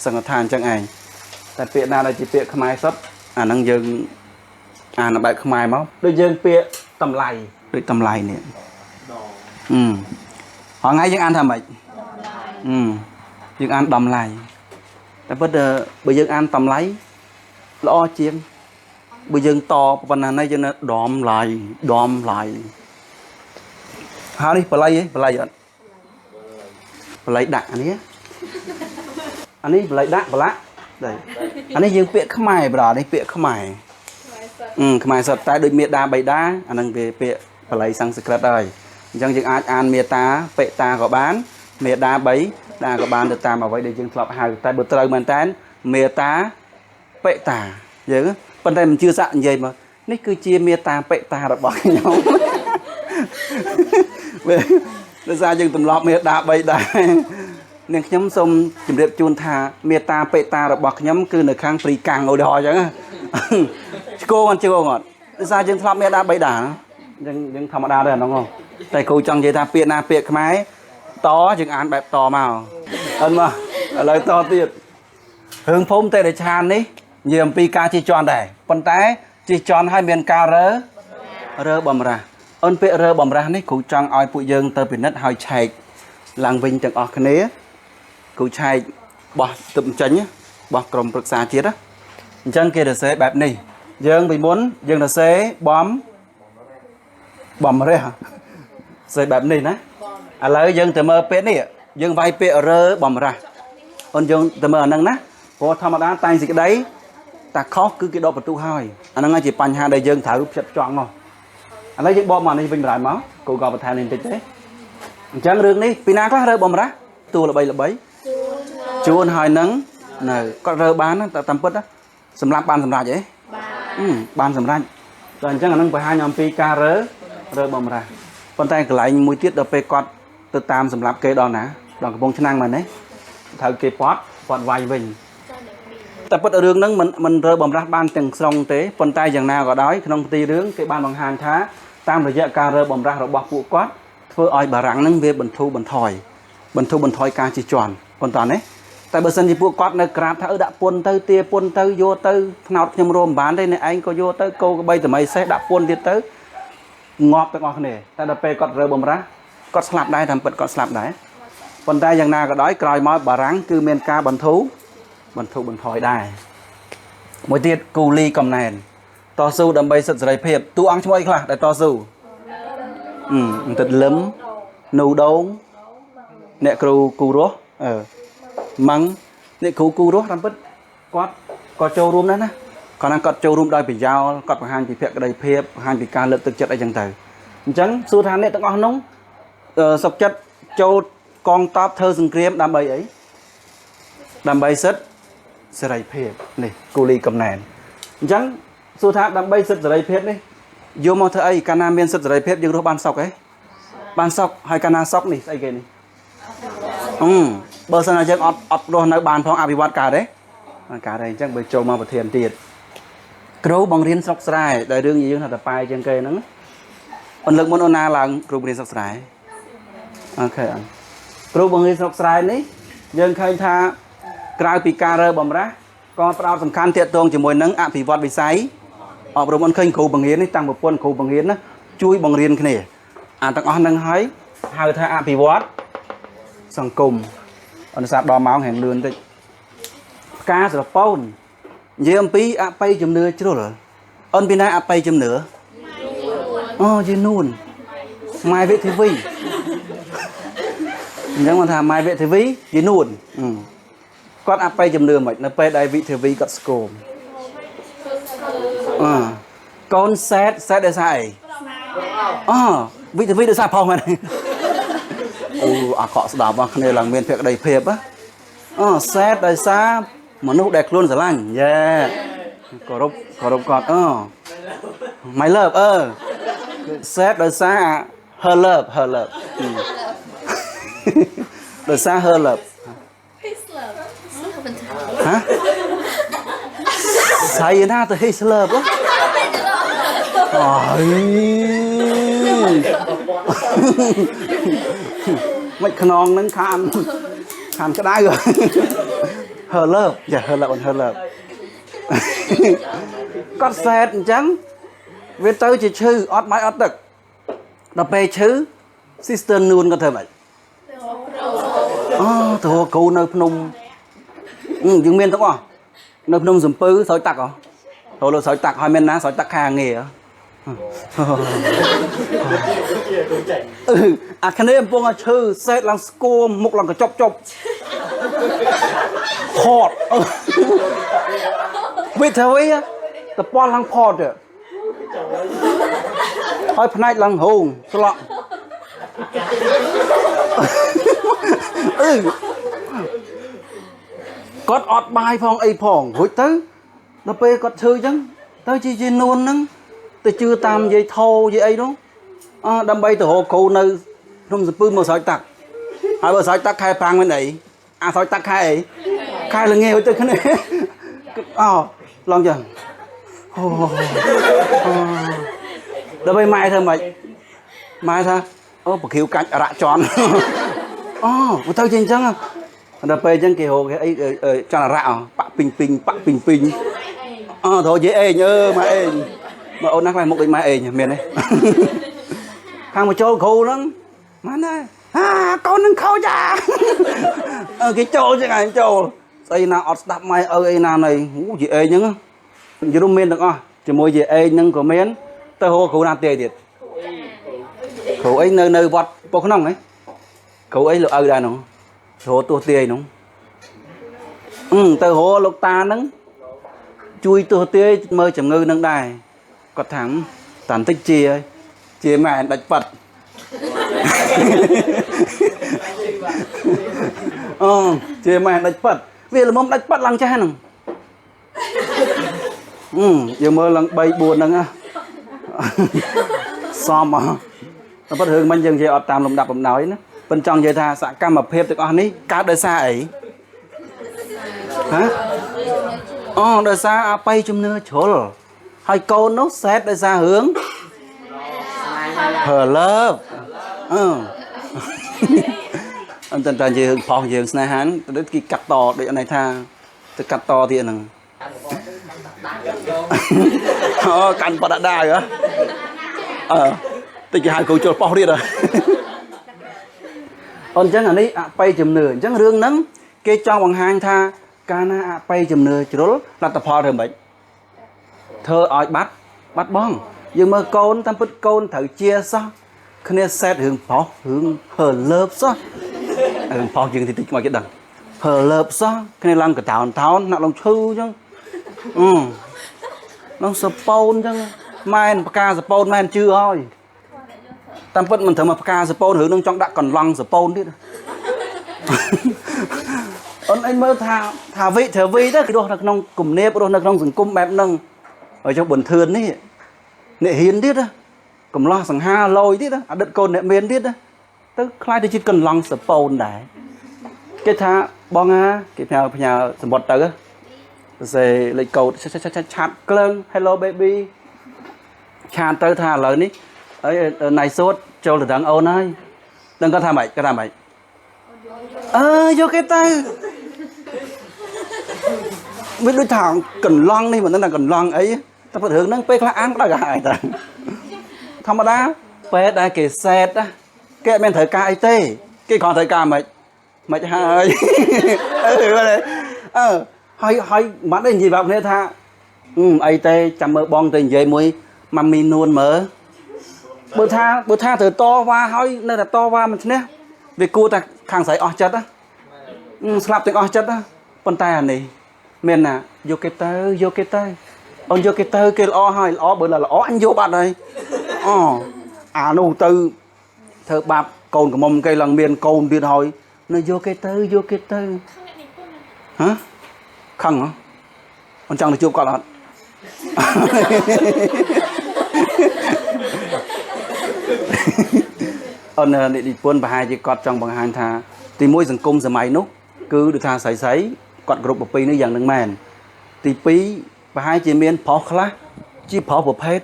សង្ឃដ្ឋានអញ្ចឹងឯងតែពាក្យណាដែលជាពាក្យខ្មែរសុទ្ធអាហ្នឹងយើងអានបែបខ្មែរមកដូចយើងពាក្យតម្លៃដូចតម្លៃនេះហងៃយើងអានថាម៉េចយើងអានតម្លៃតែពិតបើយើងអានតម្លៃល្អជាងបើយើងតប៉ុណ្ណានេះយើងនៅដំឡៃដំឡៃហើយនេះបល័យហ៎បល័យអត់បល័យដាក់អានេះអានេះបល័យដាក់បលាក់ដែរអានេះយើងពាក្យខ្មែរប្រនេះពាក្យខ្មែរខ្មែរសុទ្ធតែដូចមេដាបៃតាអានឹងវាពាក្យបល័យសំស្ក្រឹតហើយអញ្ចឹងយើងអាចអានមេតាបេតាក៏បានមេដាបៃតាក៏បានទៅតាមអ្វីដែលយើងធ្លាប់ហៅតែបើត្រូវមែនតើមេតាបេតាយើងប៉ុន្តែមិនជឿសាក់និយាយមកនេះគឺជាមេតាបេតារបស់ខ្ញុំដោយសារយើងទម្លាប់មេដាបៃតានាងខ្ញុំសូមជម្រាបជូនថាមេតាបេតារបស់ខ្ញុំគឺនៅខាងព្រីកាំងឧទាហរណ៍អញ្ចឹងឆ្គងអត់ឆ្គងអត់ដោយសារយើងធ្លាប់មេដាបៃតាអញ្ចឹងយើងធម្មតាដែរអានោះតែគ្រូចង់និយាយថាពាក្យណាពាក្យខ្មែរតយើងអានបែបតមកអត់មកឥឡូវតទៀតរឿងភូមិតិរិឆាននេះនិយាយអំពីការជិះជាន់ដែរប៉ុន្តែជិះជាន់ឲ្យមានការរើបំរាស់អូនពាក្យរើបំរាស់នេះគ្រូចង់ឲ្យពួកយើងទៅពិនិត្យហើយឆែកឡើងវិញទាំងអស់គ្នាគ្រូឆែកបោះទឹកចេញបោះក្រុមប្រឹក្សាជាតិអញ្ចឹងគេសរសេរបែបនេះយើងពីមុនយើងសរសេរបំរះសរសេរបែបនេះណាឥឡូវយើងទៅមើលពាក្យនេះយើងវាយពាក្យរើបំរាស់អូនយើងទៅមើលអាហ្នឹងណាព្រោះធម្មតាតែងសេចក្តីតែខុសគឺគេដកបន្ទុះហើយអាហ្នឹងជាបញ្ហាដែលយើងត្រូវផ្ចិតផ្ចង់មក ឥឡូវយើងបកមកនេះវិញបណ្ដោយមកគូក៏បន្ថែមនេះបន្តិចទេអញ្ចឹងរឿងនេះពីណាខ្លះរើបំរាស់តួល្បីល្បីជួនហើយនឹងនៅគាត់រើបានណាតែតាមពិតណាសម្រាប់បានសម្រាប់អីបានសម្រាប់ដល់អញ្ចឹងអានឹងបង្ហាញអំពីការរើបំរាស់ប៉ុន្តែកន្លែងមួយទៀតដល់ពេលគាត់ទៅតាមសម្រាប់គេដល់ណាដល់កំពង់ឆ្នាំងមែនទេត្រូវគេពាត់វាយវិញតែពិតរឿងហ្នឹងមិនរើបំរាស់បានទាំងស្រុងទេប៉ុន្តែយ៉ាងណាក៏ដោយក្នុងទីរឿងគេបានបង្ហាញថាតាមរយៈការរើបំរាស់របស់ពួកគាត់ធ្វើឲ្យបារាំងហ្នឹងវាបន្ធូរបន្ថយការជិះជាន់ប៉ុន្តែនេះតែបើសិនជាពួកគាត់នៅក្រាបថាដាក់ពន្ធទៅទាពន្ធទៅយកទៅថ្នោតខ្ញុំរួមបានទេអ្នកឯងក៏យកទៅគោក្បីតម្ៃសេះដាក់ពន្ធទៀតទៅងាប់ទាំងអស់គ្នាតែដល់ពេលគាត់រើបំរាស់គាត់ស្លាប់ដែរតាមពិតគាត់ស្លាប់ដែរប៉ុន្តែយ៉ាងណាក៏ដោយក្រោយមកបារាំងគឺមានការបន្ធូរបន្ថយដែរមួយទៀតគូលីកំណែនតស៊ូដើម្បីសិទ្ធិសេរីភាពតួអង្គឈ្មោះអីខ្លះដែលតស៊ូបន្តិចលឹមនូដូងអ្នកគ្រូគូរស់ម៉ឹងអ្នកគ្រូគូរស់តាមពិតគាត់ក៏ចូលរួមដែរណាគាត់ណាគាត់ចូលរួមដោយប្រយោលគាត់បង្ហាញពីភក្តីភាពបង្ហាញពីការលើកទឹកចិត្តអីចឹងទៅអញ្ចឹងសួរថាអ្នកទាំងអស់នោះសុខចិត្តចូលកងតបធ្វើសង្គ្រាមដើម្បីអីដើម្បីសិទ្ធិសេរីភាពនេះគូលីកំណែនអញ្ចឹងសួរថាដើម្បីសិទ្ធិសេរីភាពនេះយកមកធ្វើអីកាលណាមានសិទ្ធិសេរីភាពយើងរស់បានសុខហ៎បានសុខហើយកាលណាសុខនេះស្អីគេនេះបើសិនណាយើងអត់រស់នៅបានផងអភិវឌ្ឍកើតទេកើតទេអញ្ចឹងបើចូលមកប្រធានទៀតគ្រូបង្រៀនស្រុកស្រែដែលរឿងយើងថាតប៉ែជាងគេហ្នឹងអូនលើកមុនអូនណាឡើងគ្រូបង្រៀនស្រុកស្រែអូខេអគ្រូបង្រៀនស្រុកស្រែនេះយើងឃើញថាក្រៅពីការរើបំរាស់ក៏ផ្ដោតសំខាន់ទាក់ទងជាមួយនឹងអភិវឌ្ឍវិស័យអប់រំអូនឃើញគ្រូបង្រៀននេះតាំងប្រពន្ធគ្រូបង្រៀនណាជួយបង្រៀនគ្នាអាទាំងអស់ហ្នឹងហើយហៅថាអភិវឌ្ឍសង្គមអនុសាសន៍ដល់ម៉ោងហែងលឿនតិចផ្កាស្រពោននិយាយអំពីអបិយជំនឿជ្រុលអូនពីណាអបិយជំនឿអូយីនួនម៉ែវិធីវីអញ្ចឹងមកថាម៉ែវិធីវីយីនួនគាត់អបិយជំនឿមិននៅពេលដែលវិធីវីគាត់ស្គមកូនសែតដោយសារអីអូវិធីវីដោយសារផងមែនអូអាក្រក់ស្ដាប់គ្នាឡើងមានភក្តីភាពអូសែតដោយសារមនុស្សដែលខ្លួនស្រឡាញ់យេគោរពគាត់អូ my love សែតដោយសារ her love ដោយសារ her love his love ហ៎ស្អីណាទៅ his love អើយមិនខ្នងនឹងខានក្តៅ her love យ៉ា her love អូន her love គាត់សែតអញ្ចឹងវាទៅជាឈឺអត់បាយអត់ទឹកដល់ពេលឈឺ sister នួនគាត់ធ្វើម៉េចអូទៅគ្រូនៅភ្នំយើងមានទាំងអស់នៅភ្នំសំពៅស្រោចតាក់ហ៎ទៅលើស្រោចតាក់ហើយមានណាស្រោចតាក់ខាងងាអាគ្នាកំពុងតែឈឺសេតឡើងស្គមមុខឡើងកញ្ចប់ចប់ផតវិធីវីតប៉ឡើងផតទៅហើយផ្នែកឡើងហូងស្លក់គាត់អត់បាយផងអីផងរួចទៅដល់ពេលគាត់ឈឺអញ្ចឹងទៅជានួនហ្នឹងទៅជឿតាមយាយថោយាយអីនោះដើម្បីទៅរកគ្រូនៅភ្នំសំពឺមកស្រោចតាក់ហើយបើស្រោចតាក់ខែប្រាំងមិនអីអាស្រោចតាក់ខែអីខែល្ងាទៅគ្នាអូឡងចឹងអូដល់ពេលម៉ែធ្វើម៉េចម៉ែថាអូប្រខៀវកាច់រ៉ាក់ជន់អូទៅជាអញ្ចឹងដល់ពេលអញ្ចឹងគេរកគេអីចន់រ៉ាក់បាក់ពីងពីងបាក់ពីងពីងអូទៅយាយអេងម៉ែអេងមកអូនណាខ្លះមុខដូចម៉ែអេងមានទេខាងមកចូលគ្រូហ្នឹងម៉ែណាហាកូននឹងខូចអាគេចូលចឹងឯងចូលស្អីណាអត់ស្ដាប់ម៉ែឪអីណាណីយាយអេងហ្នឹងយល់មានទាំងអស់ជាមួយយាយអេងហ្នឹងក៏មានទៅរកគ្រូណាទេទៀតគ្រូអីនៅវត្តពោះក្នុងហ៎គ្រូអីលោកឪដែរនោះរកទោះទាយនោះទៅរកលោកតាហ្នឹងជួយទោះទាយមើលជំងឺនឹងដែរគាត់ថាតាបន្តិចជាហើយ ជាម៉ែដាច់ប៉ាត់អូជាម៉ែដាច់ប៉ាត់វាល្មមដាច់ប៉ាត់ឡើងចេះហ្នឹងយើងមើលឡើង3 4ហ្នឹងណាសមតែប៉ុន្តែរឿងមិញយើងនិយាយអត់តាមលំដាប់លំដោយណាប៉ុន្តែចង់និយាយថាសកម្មភាពទាំងអស់នេះកើតដោយសារអីហ៎អូដោយសារអបិយជំនឿជ្រុលហើយកូននោះសែតដោយសាររឿង her love អឺអន្តតែនិយាយរឿងផុសយើងស្នេហាទៅគេកាត់តដូចអន័យថាទៅកាត់តទៀតហ្នឹងអូកាន់បដដាហ៎អឺតិចគេហៅគ្រូចូលប៉ុស្តិ៍ទៀតហ៎អូនអញ្ចឹងអានេះអបិយជំនឿអញ្ចឹងរឿងហ្នឹងគេចង់បង្ហាញថាកាលណាអបិយជំនឿជ្រុលលទ្ធផលធ្វើម៉េចធ្វើឲ្យបាត់បងយើងមើលកូនតាមពិតកូនត្រូវជាសោះគ្នាសែតរឿងប្រុសរឿង her love សោះរឿងប្រុសយើងតិចតិចមកគេដឹង her love សោះគ្នាឡើងកតោនថោនណាក់ឡើងឈឺអញ្ចឹងអឺឡើងសប៉ូនអញ្ចឹងម៉ែនផ្កាសប៉ូនម៉ែនជឿហើយតាមពិតមិនត្រូវមកផ្កាសប៉ូនរឿងនឹងចង់ដាក់កន្លង់សប៉ូនទៀតអូនឯងមើលថាវិធាវីទៅរស់នៅក្នុងគំនាបរស់នៅក្នុងសង្គមបែបហ្នឹងហើយចុះបន្ធឿននេះអ្នកហ៊ានទៀតកំឡោះសង្ហាលយទៀតអតីតកូនអ្នកមានទៀតទៅខ្លាយទៅជាកន្លង់សប៉ូនដែរគេថាបងអាគេផ្ញើសម្បត្តិទៅសរសេរលេខកូដឆាតក្លឹង Hello baby ឆាតទៅថាឥឡូវនេះអីណៃសូតចូលទៅដឹងអូនហើយដឹងគាត់ថាម៉េចគាត់ថាម៉េចអឺយកគេទៅវាដូចថាកន្លង់នេះមិនដឹងថាកន្លង់អីតែពិតរឿងហ្នឹងពេលខ្លះអានក្តៅក្រហាយតាធម្មតាពេលដែលគេសែតណាគេអត់មានត្រូវការអីទេគេគ្រាន់ត្រូវការមិនមិនហើយអឺហើយហើយមិនได้និយាយប្រាប់គ្នាថាអីទេចាំមើលបងទៅនិយាយមួយម៉ាមីនួនមើលបើថាត្រូវតវ៉ាហើយនៅតែតវ៉ាមិនឈ្នះវាគួរតែខាងស្រីអស់ចិត្តណាស្លាប់ទាំងអស់ចិត្តណាប៉ុន្តែអានេះមានណាយកគេទៅយកគេទៅអូនយកគេទៅគេល្អហើយល្អបើល្អអញយកបាត់ហើយអូអានោះទៅធ្វើបាបកូនក្រមុំគេឡើងមានកូនទៀតហើយនៅយកគេទៅយកគេទៅហ៎ខឹងហ៎អូនចង់ទៅជួបគាត់អត់អូននិពន្ធប្រហែលជាគាត់ចង់បង្ហាញថាទីមួយសង្គមសម័យនោះគឺដូចថាស្រីៗគាត់គ្រប់ប្រពៃនេះយ៉ាងនឹងមែនទីពីរប្រហែលជាមានប្រុសខ្លះជាប្រុសប្រភេទ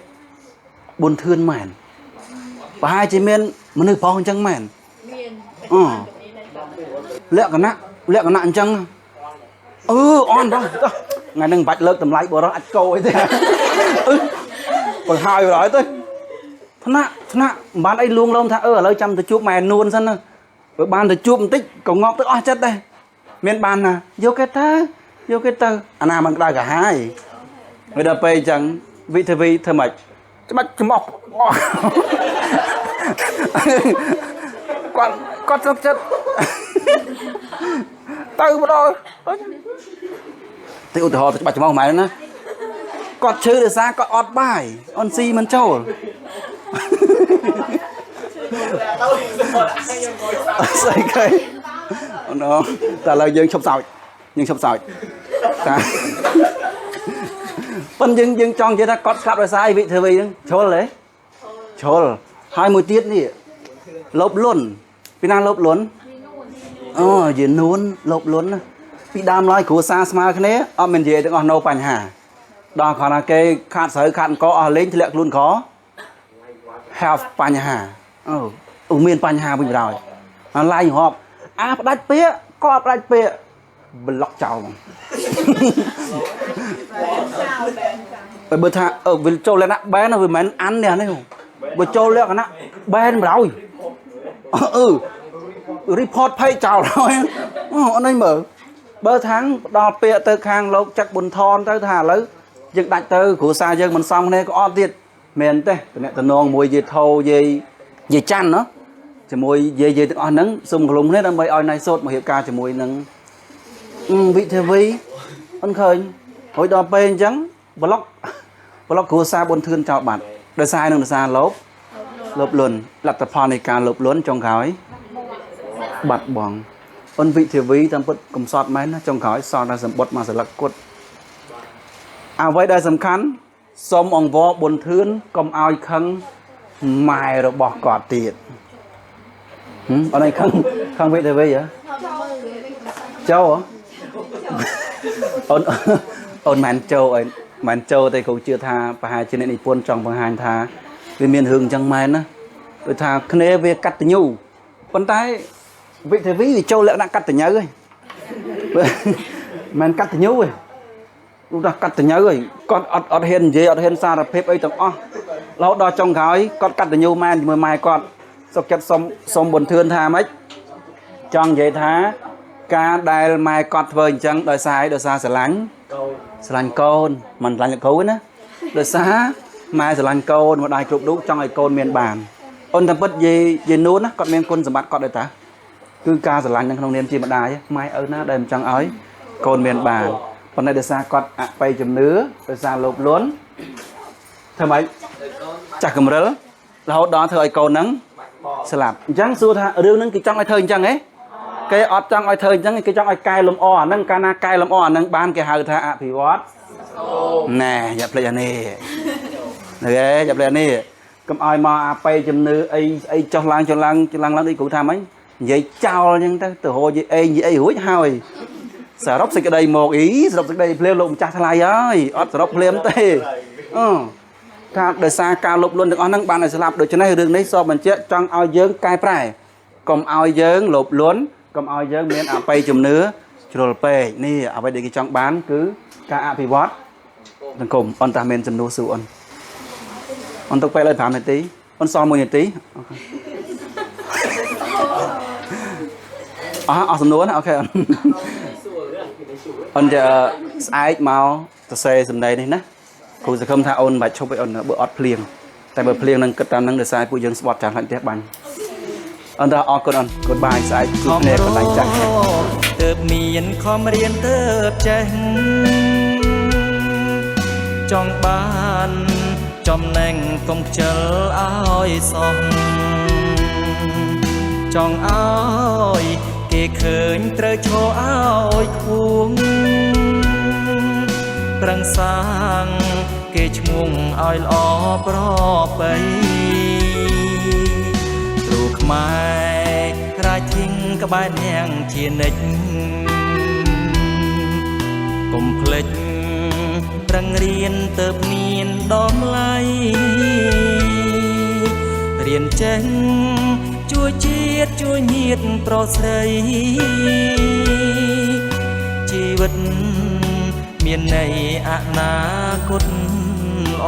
ប៊ុនធឿនមែនប្រហែលជាមានមនុស្សប្រុសអញ្ចឹងមែនមានអឺលក្ខណៈអញ្ចឹងអឺអនបងថ្ងៃហ្នឹងមិនបាច់លើកតម្លៃបរិសអាចកោអីទេអឺបង្ហើយហើយទៅថ្នាក់មិនបានអីលួងលោមថាអឺឥឡូវចាំទៅជួបម៉ែនួនសិនណាបើបានទៅជួបបន្តិចក៏ងាប់ទៅអស់ចិត្តដែរមានបានណាយកគេទៅយកគេទៅអាណាមិនក្តៅក្រហាយវាដល់ពេលអញ្ចឹងវិធីវីធ្វើម៉េចច្បាច់ច្មោះគាត់ស្រុកចិត្តទៅម្ដងទីឧទាហរណ៍ទៅច្បាច់ច្មោះម៉ែណាគាត់ឈឺដោយសារគាត់អត់បាយអូនស៊ីមិនចូលស្អីគេអូនតែឥឡូវយើងឈប់សើចយើងឈប់សើចតាប៉ុន្តែយើងចង់និយាយថាគាត់ស្លាប់ដោយសារអីវិធីវីហ្នឹងជ្រុលទេជ្រុលហើយមួយទៀតនេះលោភលន់ពីណាលោភលន់អូយានួនលោភលន់ណាពីដើមឡើយគ្រួសារស្មើគ្នាអត់មាននិយាយទាំងអស់នៅបញ្ហាដល់គ្រាន់តែគេខាតស្រូវខាតអង្គអស់លេងធ្លាក់ខ្លួនក្រ have បញ្ហាអូមានបញ្ហាវិញបណ្ដោយឡាយរាប់អាផ្ដាច់ពាក្យក៏ផ្ដាច់ពាក្យប្លុកចោលហ្មងបើថាវាចូលលក្ខណៈបែនវាមិនមែនអាននេះនេះបើចូលលក្ខណៈបែនបណ្ដោយអឺ report ភ័យចោលហើយអូអត់នេះមើលបើថាងដល់ពាក្យទៅខាងលោកចឹកប៊ុនថនទៅថាឥឡូវយើងដាច់ទៅគ្រួសារយើងមិនសមគ្នាក៏អត់ទៀតមែនទេតំណងមួយយាយថោយាយច័ន្ទណោះជាមួយយាយទាំងអស់ហ្នឹងសូមក្រុមគ្នាដើម្បីឲ្យណៃសូតមករៀបការជាមួយនឹងវិធីវីអត់ឃើញហើយដល់ពេលអញ្ចឹងប្លុកគ្រួសារប៊ុនធឿនចោលបាត់ដោយសារនឹងដោយសារលោក លោភលន់លទ្ធផលនៃការលោភលន់ចុងក្រោយបាត់បង់អូនវិធាវីតាមពិតកំសត់មែនណាចុងក្រោយសល់តែសម្បត្តិមួយសន្លឹកគត់អ្វីដែលសំខាន់សូមអង្វរប៊ុនធឿនកុំឲ្យខឹងម៉ែរបស់គាត់ទៀតហឹមអូនឯងខឹងខឹងវិធាវីហ៎ចូលហ៎អូនអូនមិនចូលអីមិនចូលទេគ្រូជឿថាប្រហែលជាអ្នកនិពន្ធចង់បង្ហាញថាវាមានរឿងអញ្ចឹងមែនណាដូចថាគ្នាវាកតញ្ញូប៉ុន្តែវិធាវីវាចូលលក្ខណៈកតញ្ញូហើយមិនកតញ្ញូទេលោកថាកតញ្ញូហើយគាត់អត់អត់ហ៊ាននិយាយអត់ហ៊ានសារភាពអីទាំងអស់រហូតដល់ចុងក្រោយគាត់កតញ្ញូមែនជាមួយម៉ែគាត់សុកចិត្តសុំសុំបនធឿនថាម៉េចចង់និយាយថាការដែលម៉ែគាត់ធ្វើអញ្ចឹងដោយសារអីដោយសារស្រឡាញ់ស្រឡាញ់កូនមិនស្រឡាញ់លោកគ្រូទេណាដោយសារម៉ែស្រឡាញ់កូនម្ដាយគ្រប់រូបចង់ឲ្យកូនមានបានអូនតាមពិតយាយយាយនួនណាគាត់មានគុណសម្បត្តិគាត់ដែរតាគឺការស្រឡាញ់នៅក្នុងនាមជាម្ដាយម៉ែឪណាដែលមិនចង់ឲ្យកូនមានបានប៉ុន្តែដោយសារគាត់អបិយជំនឿដោយសារលោភលន់ធ្វើម៉េចចាស់កម្រិលរហូតដល់ធ្វើឲ្យកូនហ្នឹងស្លាប់អញ្ចឹងសួរថារឿងហ្នឹងគេចង់ឲ្យធ្វើអញ្ចឹងហ៎គេអត់ចង់ឲ្យធ្វើអញ្ចឹងគេចង់ឲ្យកែលម្អអាហ្នឹងកាលណាកែលម្អអាហ្នឹងបានគេហៅថាអភិវឌ្ឍណែយ៉ាភ្លេចអានេះហេយ៉ាភ្លេចអានេះកុំឲ្យមកអបិយជំនឿអីអីចុះឡើងចុះឡើងចុះឡើងឡើងដូចគ្រូថាមិញនិយាយចោលអញ្ចឹងទៅទៅរកនិយាយអេនិយាយអីរួចហើយសរុបសេចក្តីមកអីសរុបសេចក្តីភ្លាមលោកម្ចាស់ថ្លៃហើយអត់សរុបភ្លាមទេអឺថាដោយសារការលោភលន់ទាំងអស់ហ្នឹងបានឲ្យស្លាប់ដូច្នេះរឿងនេះសបញ្ជាក់ចង់ឲ្យយើងកែប្រែកុំឲ្យយើងលោភលន់កុំឲ្យយើងមានអបិយជំនឿជ្រុលពេកនេះអ្វីដែលគេចង់បានគឺការអភិវឌ្ឍសង្គមអនតាមានចំនួនសួរអូនអូនទុកពេលឲ្យ5នាទីអូនសល់1នាទីអស់អស់សំណួរណាអូខេអូនអូនจะស្អែកមកសរសេរសម្ដីនេះណាគ្រូសង្ឃឹមថាអូនមិនបាច់ឈប់ឲ្យអូនបើអត់ភ្លៀងតែបើភ្លៀងនឹងគិតតាមនឹងដោយសារពួកយើងស្បត់ចាំខ្លាចផ្ទះបាញ់អូនថាអរគុណអូន Goodbye ស្អែកជួបគ្នាកន្លែងចាស់ ទើបមានខំរៀនទើបចេះចង់បានចំណេញកុំខ្ជិលឲ្យសោះចង់ឲ្យគេឃើញត្រូវឈរឲ្យខ្ពងប្រឹងសាងគេឈ្មោះឲ្យល្អប្រពៃគ្រូខ្មែររាជធីងក្បែរនាងជានិច្ចកុំភ្លេចប្រឹងរៀនទៅមានតម្លៃរៀនចេះជួយជាតិជួយញាតិប្រុសស្រីជីវិតមានន័យអនាគតល្អ